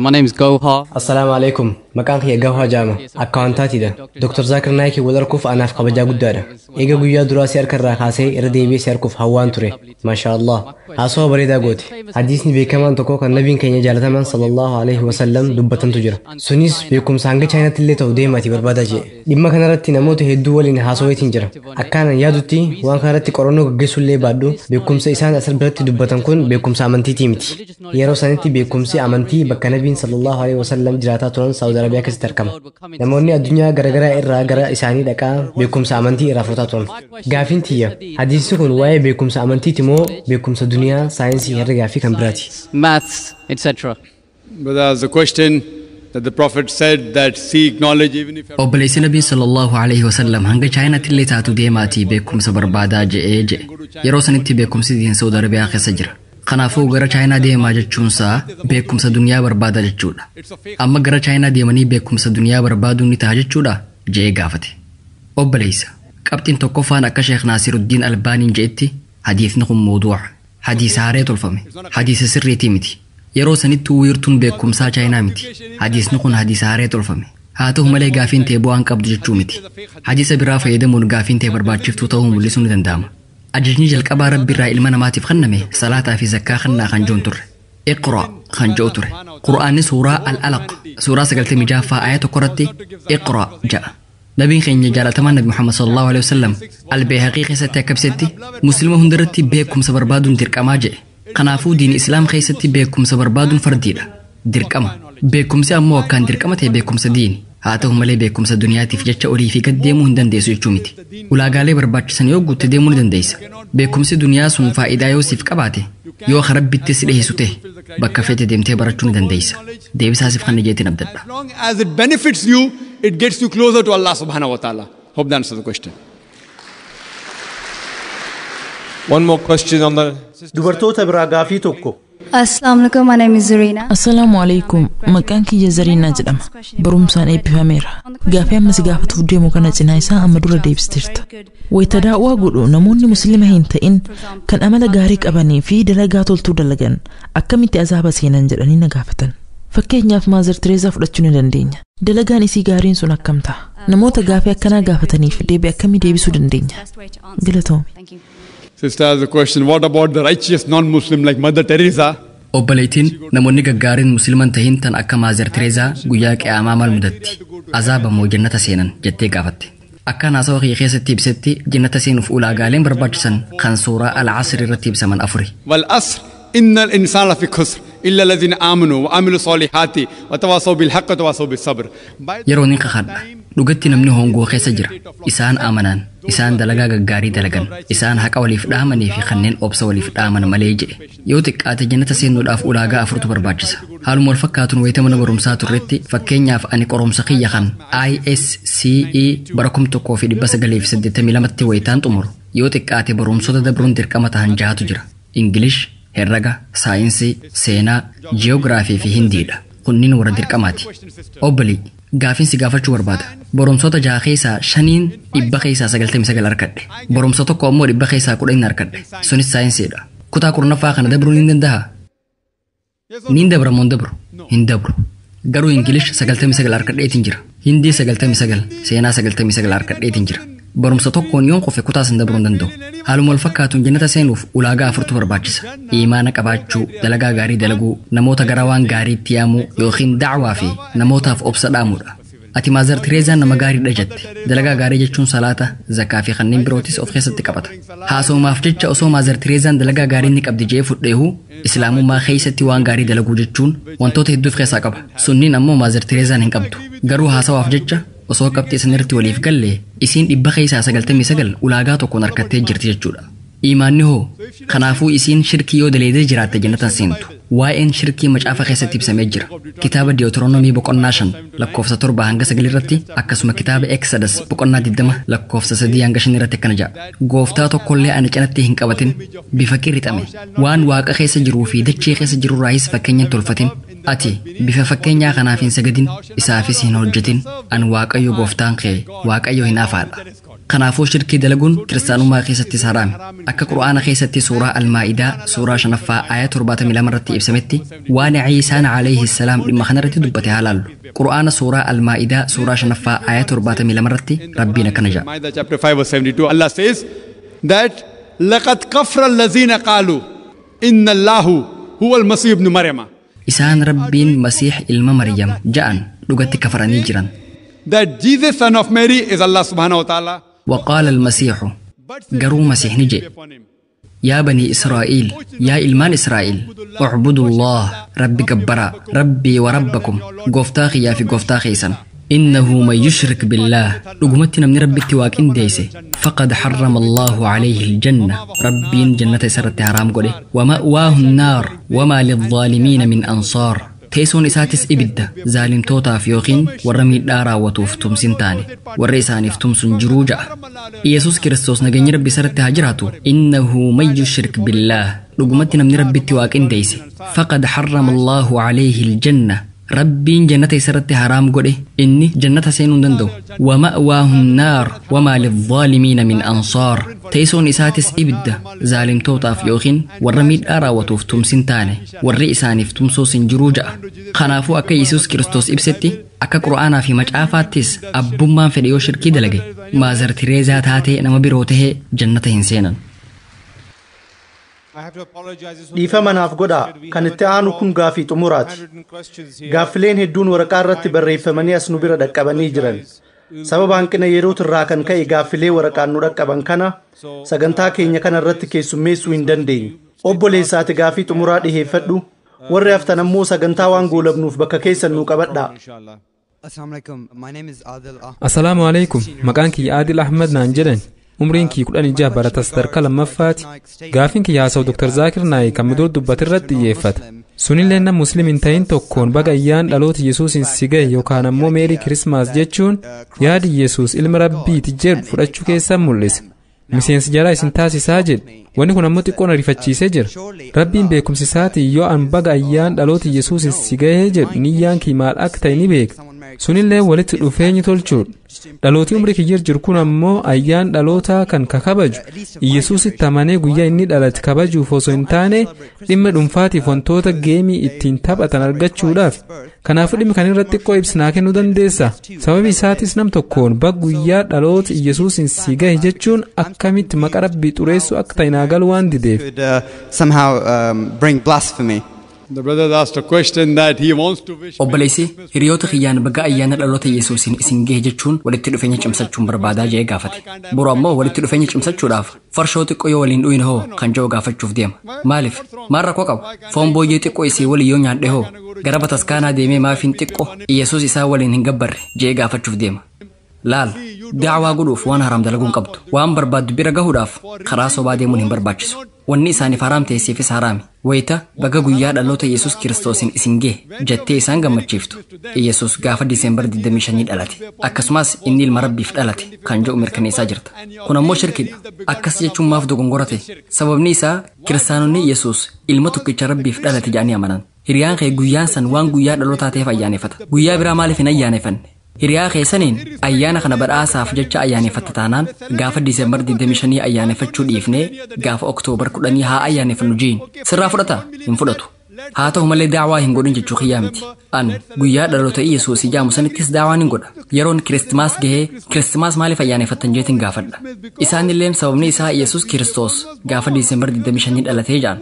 My name is Gohar. Assalamu alaikum. Maqaan kiyya Gohar jedhama. Akkaawuntaatiidha. Dr. Zakir Naik wal arguuf anaaf kabajaa guddaadha. Eega guyyaa duraa si harka irraa kaasee irra deebi'ee si arguuf hawwaan ture. Maasha Allah. Haasawaa bareedaa goote. Hadiisni beekamaan tokko kan nabiin keenya jaalataman sallallahu alaihi wasallam dubbatantu jira. Sunis beekumsa hanga Chaayinaatti illee ta'u deemaati barbaadaa jedhe. Dhimma kanarratti namoota hedduu waliin haasaweetiin jira. Akkaanan yaadutti waan kanarratti qorannoo gaggeessuu illee baadhu beekumsa isaan asir biratti dubbatan kun beekumsa amantiitii miti. Yeroo sanitti beekumsi amantii bakka nabiin sallallahu alaihi wasallam jiraataa turan Saawud Arabiyaa keessatti argama. Namoonni addunyaa garaagaraa irraa gara isaanii dhaqaa beekumsa amantii irraa fudhataa turan. Gaafiin tiyya hadiisni kun waa'ee beekumsa amantiiti moo beekumsa duniyaa saayinsii herregaa fi kan biraati? Maths, etc. But there's a question that the Prophet said that seek knowledge even if Obboleessi Nabii sallallahu alaihi wasallam hanga Chaayinaatti illee taatu deemaatii beekumsa barbaadaa je'ee je'e. Yeroo sanitti beekumsi diin Saawud Arabiyaa keessa jira. Kanaafuu gara Chaayinaa deemaa jechuunsaa beekumsa duniyaa barbaada jechuudha. Amma gara Chaayinaa deemanii beekumsa duniyaa barbaaduun ni ta'a jechuudha je'ee gaafate. Obboleessa, qabxiin tokkoffaan akka Sheekh Naasiruddiin Albaaniin je'etti hadiisni kun mawduu'a. Hadiisa haaree tolfame. Hadiisa sirriitii miti. Yeroo sanitti wiirtuun beekumsaa Chaayinaa miti. Hadiisni kun hadiisa haaree tolfame. Haa ta'u malee gaafiin ta'e bu'aan qabdu jechuu miti. Hadiisa biraa fayyadamuun gaafiin ta'e barbaachiftuu ta'uu mul'isuu ni danda'ama. Ajajni jalqabaa Rabbi irraa ilma namaatiif kenname salaataa fi zakkaa kennaa kan jiru turre. Iqra kan jiru ture. Qur'aanni suuraa Al-Alaq suuraa 96 aaya 1 irratti Iqra jedha. Nabiin keenya jaalatamaan Nabi Muhammad sallallahu alaihi wasallam Al-Bayhaqii keessatti akka ibsetti Muslima hundarratti beekumsa barbaaduun dirqamaa jedhe. Kanaafuu diin Islaam keessatti beekumsa barbaaduun fardiidha. Dirqama. Beekumsi ammoo akkaan dirqama ta'e beekumsa diini. Haa ta'u malee beekumsa duniyaatiif jecha olii fi gad deemuu hin dandeessu jechuu miti. Ulaagaalee barbaachisan yoo guutte deemuu ni dandeessa. Beekumsi duniyaa sun faayidaa yoo siif qabaate yoo Rabbitti si dhiyeessu ta'e bakka feete deemtee barachuu ni dandeessa. Deebisaa siif kan jeetiin abdadha. As long as it benefits you, it gets you closer to Allah subhanahu wa ta'ala. Hope that answers the question. One more question on the Dubartoota biraa gaafii tokko. Assalamu alaikum, my name is Zarina. Assalaamu alaikum. Maqaan kiyya Zariinaa jedhama. Barumsaan eebbifameera. Gaafii amma si gaafatuuf deemu kana cinaa isaa amma dura deebistirta. Wayita daawwaa godhu namoonni musliima hin ta'in kan amala gaarii qabanii fi dalagaa toltuu dalagan akkamitti azaaba seenan jedhanii na gaafatan. Fakkeenyaaf Maazar Tireezaa fudhachuu ni dandeenya. Dalagaan isii gaariin sun akkam ta'a? Namoota gaafii akkanaa gaafataniif deebii akkamii deebisuu dandeenya? Galatoomi. Sister has a question. What about the righteous non-Muslim like Mother Teresa? Obboleettiin namoonni gaggaariin musliiman tahin tan akka Maazar Tireezaa guyyaa qiyaamaa maal mudatti? Azaaba moo jannata seenan jettee gaafatte. Akkaan haasawa kiyya keessatti ibsetti jannata seenuuf ulaagaaleen barbaachisan kan suuraa Al-Asr irratti ibsaman afuri. والعصر إن الإنسان لفي خسر إلا الذين آمنوا وعملوا الصالحات وتواصوا بالحق وتواصوا بالصبر. Yeroo ni kakadha. Dhugatti namni hongoo keessa jira. Isaan amanaan, isaan dalagaa gaggaarii dalagan, isaan haqa waliif dhaamanii fi kanneen obsa waliif dhaaman malee jedhe. Yoo xiqqaate jannata seenuudhaaf ulaagaa afurtu barbaachisa. Haaluma wal fakkaatuun wayita mana barumsaa turretti fakkeenyaaf ani qoromsa kiyya kan ISCE bara 1982tti wayitaan xumuru. Yoo xiqqaate barumsota dabruun dirqama tahan jahatu jira. Ingilish, herraga, saayinsii, seenaa, jiyoogiraafii fi hindiidha. Kunniin warra dirqamaati. Obbolii, gaafiin si gaafachuu barbaada. Barumsoota jaha keessaa shaniin 99% argadhe. Barumsa tokko ammoo 10% argadhe. Sunis saayinsiidha. Kutaa 10ffaa kana dabruun hin danda'a? Niin dabra moo hin dabru? Hin dabru. Garuu Ingilish 99 argadheetiin jira. Hindii 99, seenaa 99 argadheetiin jira. Barumsa tokkoon yoon qofe kutaa san dabruu hin danda'u. Haaluma wal fakkaatuun jannata seenuuf ulaagaa afurtu barbaachisa. Imaana qabaachuu, dalagaa gaarii dalaguu, namoota gara waan gaariitti yaamuu yookiin da'waa fi namootaaf obsa dhaamuudha. Ati Maazar Tireezaan nama gaariidha jette. Dalagaa gaarii jechuun salaata, zakaa fi kanneen birootis of keessatti qabata. Haasoomaaf jecha osoo Maazar Tireezaan dalagaa gaarii ni qabdi jee fudheehu Islaamummaa keessatti waan gaarii dalaguu jechuun wantoota hedduu of keessaa qaba. Sunniin ammoo Maazar Tireezaan hin qabdu. Garuu haasawaaf jecha osoo qabxii sanirratti waliif galle isiin 99% ulaagaa tokkoon harkattee jirti jechuudha. Imaanni hoo kanaafuu isiin shirkii yoo daleedee jiraatte jannatan seentu. Waa'een shirkii macaafa keessatti ibsamee jira. Kitaaba Diyootiroonomii boqonnaa 5 lakkoofsa 7 hanga 9 irratti akkasuma kitaaba Eksadas boqonnaa 20 lakkoofsa 3 hanga 5 irratti akkana jedha. Gooftaa tokkollee ani cinatti hin qabatin bifa qirixame waan waaqa keessa jiruu fi dachee keessa jirurraayis fakkeenya hin tolfatin. Ati bifa fakkeenyaa kanaaf hin sagadin isaafis hin hojjetin an Waaqayyo gooftaan kee Waaqayyo hin afaadha. Kanaafuu shirkii dalaguun kiristaanummaa keessattis haraami. Akka Qur'aana keessatti suuraa Al-Maa'idaa suuraa 5ffaa aaya 72 irratti ibsametti waan Iisaan alayhi salaam dhimma kanarratti dubbate haa laallu. Qur'aana suuraa Al-Maa'idaa suuraa 5ffaa aaya 72 irratti Rabbiin akkana jedha. Maa'ida chapter 5 verse 72 Allah says that laqad kafara allazina qaalu inna Allahu huwa al-Masih ibn Maryam. Isaan Rabbiin Masiih ilma Maryam ja'an dhugatti kafaranii jiran. That Jesus son of Mary is Allah subhanahu wa ta'ala. وقال المسيح قروا مسيح نجي يا بني إسرائيل يا إلمان إسرائيل اعبدوا الله ربي كبرا ربي وربكم قفتاخي يا في قفتاخي سن إنه من يشرك بالله رقمتنا من ربي التواكين ديسي فقد حرم الله عليه الجنة ربي جنة سرت حرام قوله ومأواه النار وما للظالمين من أنصار Teessoon isaatis ibidda zaalimtootaaf yookiin warra miidhaa raawwatuuf tumsin taane warra isaaniif tumsun jiruu ja'a. Yesus Kiristoos nageenya Rabbi isarratti haa jiraatu. Innahu man yushrik billaah dhugumatti namni Rabbitti waaqin deeyse faqad harrama Allahu alayhi aljanna Rabbiin jannata isarratti haraam godhe inni jannata seenuu hin danda'u. Wa ma'waahu nnaar wamaa lizzaalimiina min ansaar teessoon isaatis ibidda zaalimtootaaf yookiin warra miidhaa raawwatuuf tumsin taane warri isaaniif tumsuus hin jiruu ja'a. Kanaafuu akka Yesus Kiristoos ibsetti akka Qur'aanaa fi macaafaattis abbummaan fedhe yoo shirkii dalage Maazar Tireezaa taatee nama biroo tahee jannata hin seenan. Dhiifama naaf godhaa kan itti aanu kun gaafii xumuraati. Gaaffileen hedduun waraqaa irratti barreeffamanii as nu bira dhaqqabanii jiran. Sababa hanqina yerootirraa kan ka'e gaaffilee waraqaan nu dhaqqaban kana sagantaa keenya kana irratti keessummeessuu hin dandeenyu. Obboleessaati gaafii xumuraa dhiheeffadhu. Warri haftan ammoo sagantaa waan goolabnuuf bakka keessan nu qabadhaa. Assalaamu alaikum. Maqaan kiyya Adil Ahmad naan jedhan. Umriin kii 16 barata sadarkaa lammaffaati. Gaafiin kiyya haasawu Dr. Zaakir Naayik kan dur dubbate irratti xiyyeeffata. Sunillee nama muslim hin ta'in tokkoon baga ayyaan dhaloota Yesuusin si gahe yookaan ammoo meerii Kirismaas jechuun yaadi Yesuus ilma Rabbiiti jedhu fudhachuu keessan mul'isa. Miseensi jaraa isin taasisaa jedhe. Wanni kun ammoo xiqqoon ariifachiisee jira. Rabbiin beekumsi isaatiin yoo an baga ayyaan dhaloota Yesuus si gahee jedhu niyyaan kii maal akka ta'e ni beeka. Sunillee walitti dhufeenyi tolchuudha. Dhalootii umrii kiyyar jiru kun ammoo ayyaan dhalootaa kan kakabaju Yesuusitti amanee guyyaa inni dhalate kabajuuf osoo hin taane dhimma dhuunfaatiif wantoota geemii ittiin taphatan argachuudhaaf. Kanaafuu dhimmi kan irratti xiqqoo ibsinaa kennuu dandeessa. Sababi isaatis nam tokkoon baga guyyaa dhaloota Yesuusin si gahe jechuun akkamitti maqa rabbii xureessu akka ta'e naa galu waan dideef. Somehow bring blasphemy. The brother asked a question that he wants to wish. Obboleessi hiriyoota kiyyaan baga ayyaana dhaloota Yesuusin isin gahe jechuun walitti dhufeenya cimsachuun barbaadaa jedhee gaafate. Boru ammoo walitti dhufeenya cimsachuudhaaf farshoo xiqqoo yoo waliin dhuyin hoo kan jedhu gaafachuuf deema. Maaliif? Maal rakkoo qaba? Foon booyyee xiqqoo isii waliin yoo nyaadhe hoo gara bataskaanaa deemee maafiin xiqqoo Yesuus isaa waliin hin gabbarre jedhee gaafachuuf deema. Laal, daawaa godhuuf waan haraam dalaguu hin qabdu. Waan barbaaddu bira gahuudhaaf karaa sobaa deemuun hin barbaachisu. Wanni isaaniif haraam ta'e siifis haraami. Wayita baga guyyaa dhaloota Yesuus Kiristoosiin isin gahe jettee isaan gammachiiftu. Yesuus gaafa Diseembar 25 dhalate. Akkasumas inni ilma Rabbiif dhalate kan jedhu mirkaneessaa jirta. Kun ammoo shirkidha. Akkas jechuun maaf dogongora ta'e? Sababni isaa kiristaanonni Yesuus ilma tokkicha Rabbiif dhalate jedhanii amanan. Hiriyaan kee guyyaan san waan guyyaa dhalootaa ta'eef ayyaaneffata. Guyyaa biraa maaliif hin ayyaaneffanne? Hiriyaa keessaniin ayyaana kana badhaasaaf jecha ayyaaneffatta taanaan gaafa Diseembar 25 ayyaaneffachuu dhiifnee gaafa Oktoobar 10 haa ayyaaneffannu jiin. Sirraa fudhata? Hin fudhatu. Haa ta'u malee daawaa hin godhin jechuu kiyyaa miti. An guyyaa dhaloota Yesuus ijaamu sanittis daawaan hin godha. Yeroon Kiristimaas gahee Kiristimaas maaliif ayyaaneffattan jeetiin gaafadha. Isaan illeen sababni isaa Yesuus Kiristoos gaafa Diseembar 25 dhalatee jaan.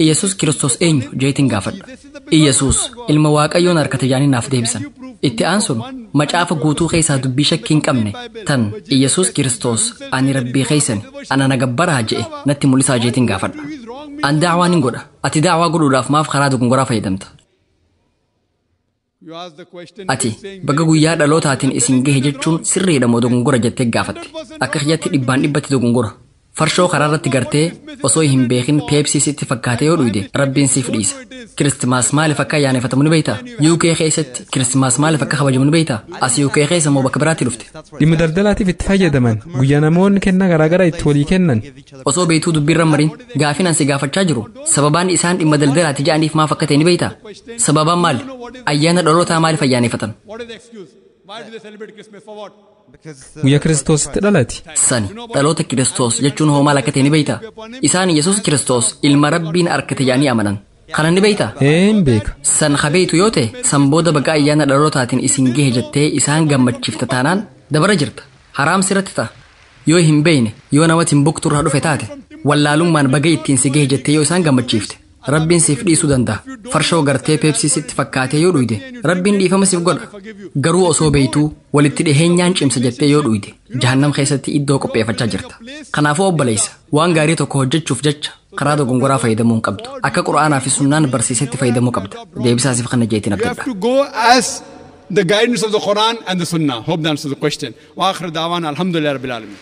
Yesuus Kiristoos eenyu jeetiin gaafadha. Yesuus ilma Waaqayyoon harkate jaanii naaf deebisan. Itti aansuun macaafa guutuu keessaa dubbii shakkii hin qabne tan Yesuus Kiristoos ani rabbii keessan ana na gabbaraa je'e natti mul'isaa jeetiin gaafadha. An daawaan hin godha. Ati daawaa godhuudhaaf maaf karaa dogongoraa fayyadamta? Ati baga guyyaa dhalootaatiin isin gahe jechuun sirriidha moo dogongora jettee gaafatte. Akka kiyyatti 100% dogongora. Farshoo karaa irratti gartee osoo hin beekin Peepsii sitti fakkaatee yoo dhuyde rabbiin siif dhiisa. Kiristimaas maaliif akka ayyaaneffatamu ni beektaa? UK keessatti Kiristimaas maaliif akka kabajamu ni beektaa? As UK keessa moo bakka biraatti dhufte? Dhimma daldalaatiif itti fayyadaman guyyaa namoonni kennaa garaagaraa itti walii kennan. Osoo beektuu dubbiirra mariin gaafiin an si gaafachaa jiru sababaan isaan dhimma daldalaati jedhaniif maaf akka ta'e ni beektaa? Sababaan maali? Ayyaana dhalootaa maaliif ayyaaneffatan? Guyyaa Kiristoositti dhalate. Sani dhaloota Kiristoos jechuun hoo maal akka ta'e ni beektaa? Isaan Yesuus Kiristoos ilma Rabbiin argate jedhanii amanan. Kana ni beektaa? Een beeka. San habeetu yoo ta'e san booda baga ayyaana dhalootaatiin isin gahe jettee isaan gammachiifta taanaan dabara jirta. Haraam sirratti ta'a. Yoo hin beekne yoo namatti hin bukturraa dhufe taate wallaalummaan baga ittiin si gahe jettee yoo isaan gammachiifte Rabbiin siif dhiisuu danda'a. Farshoo gartee Peepsii sitti fakkaatee yoo dhuyde Rabbiin dhiifama siif godha. Garuu osoo beektuu walitti dhiheenyaan cimsa jettee yoo dhuyde jahannam keessatti iddoo qopheeffachaa jirta. Kanaafuu obboleessa waan gaarii tokko hojjechuuf jecha karaa dogongoraa fayyadamuu hin qabdu. Akka Qura'aanaa fi Sunnaan barsiisetti fayyadamuu qabda. Deebisaa siif kana jeetiin You have abdadha. to go as the guidance of the Quran and the Sunnah. Hope that answers the question. Wa akhir da'wana alhamdulillahi rabbil alamin.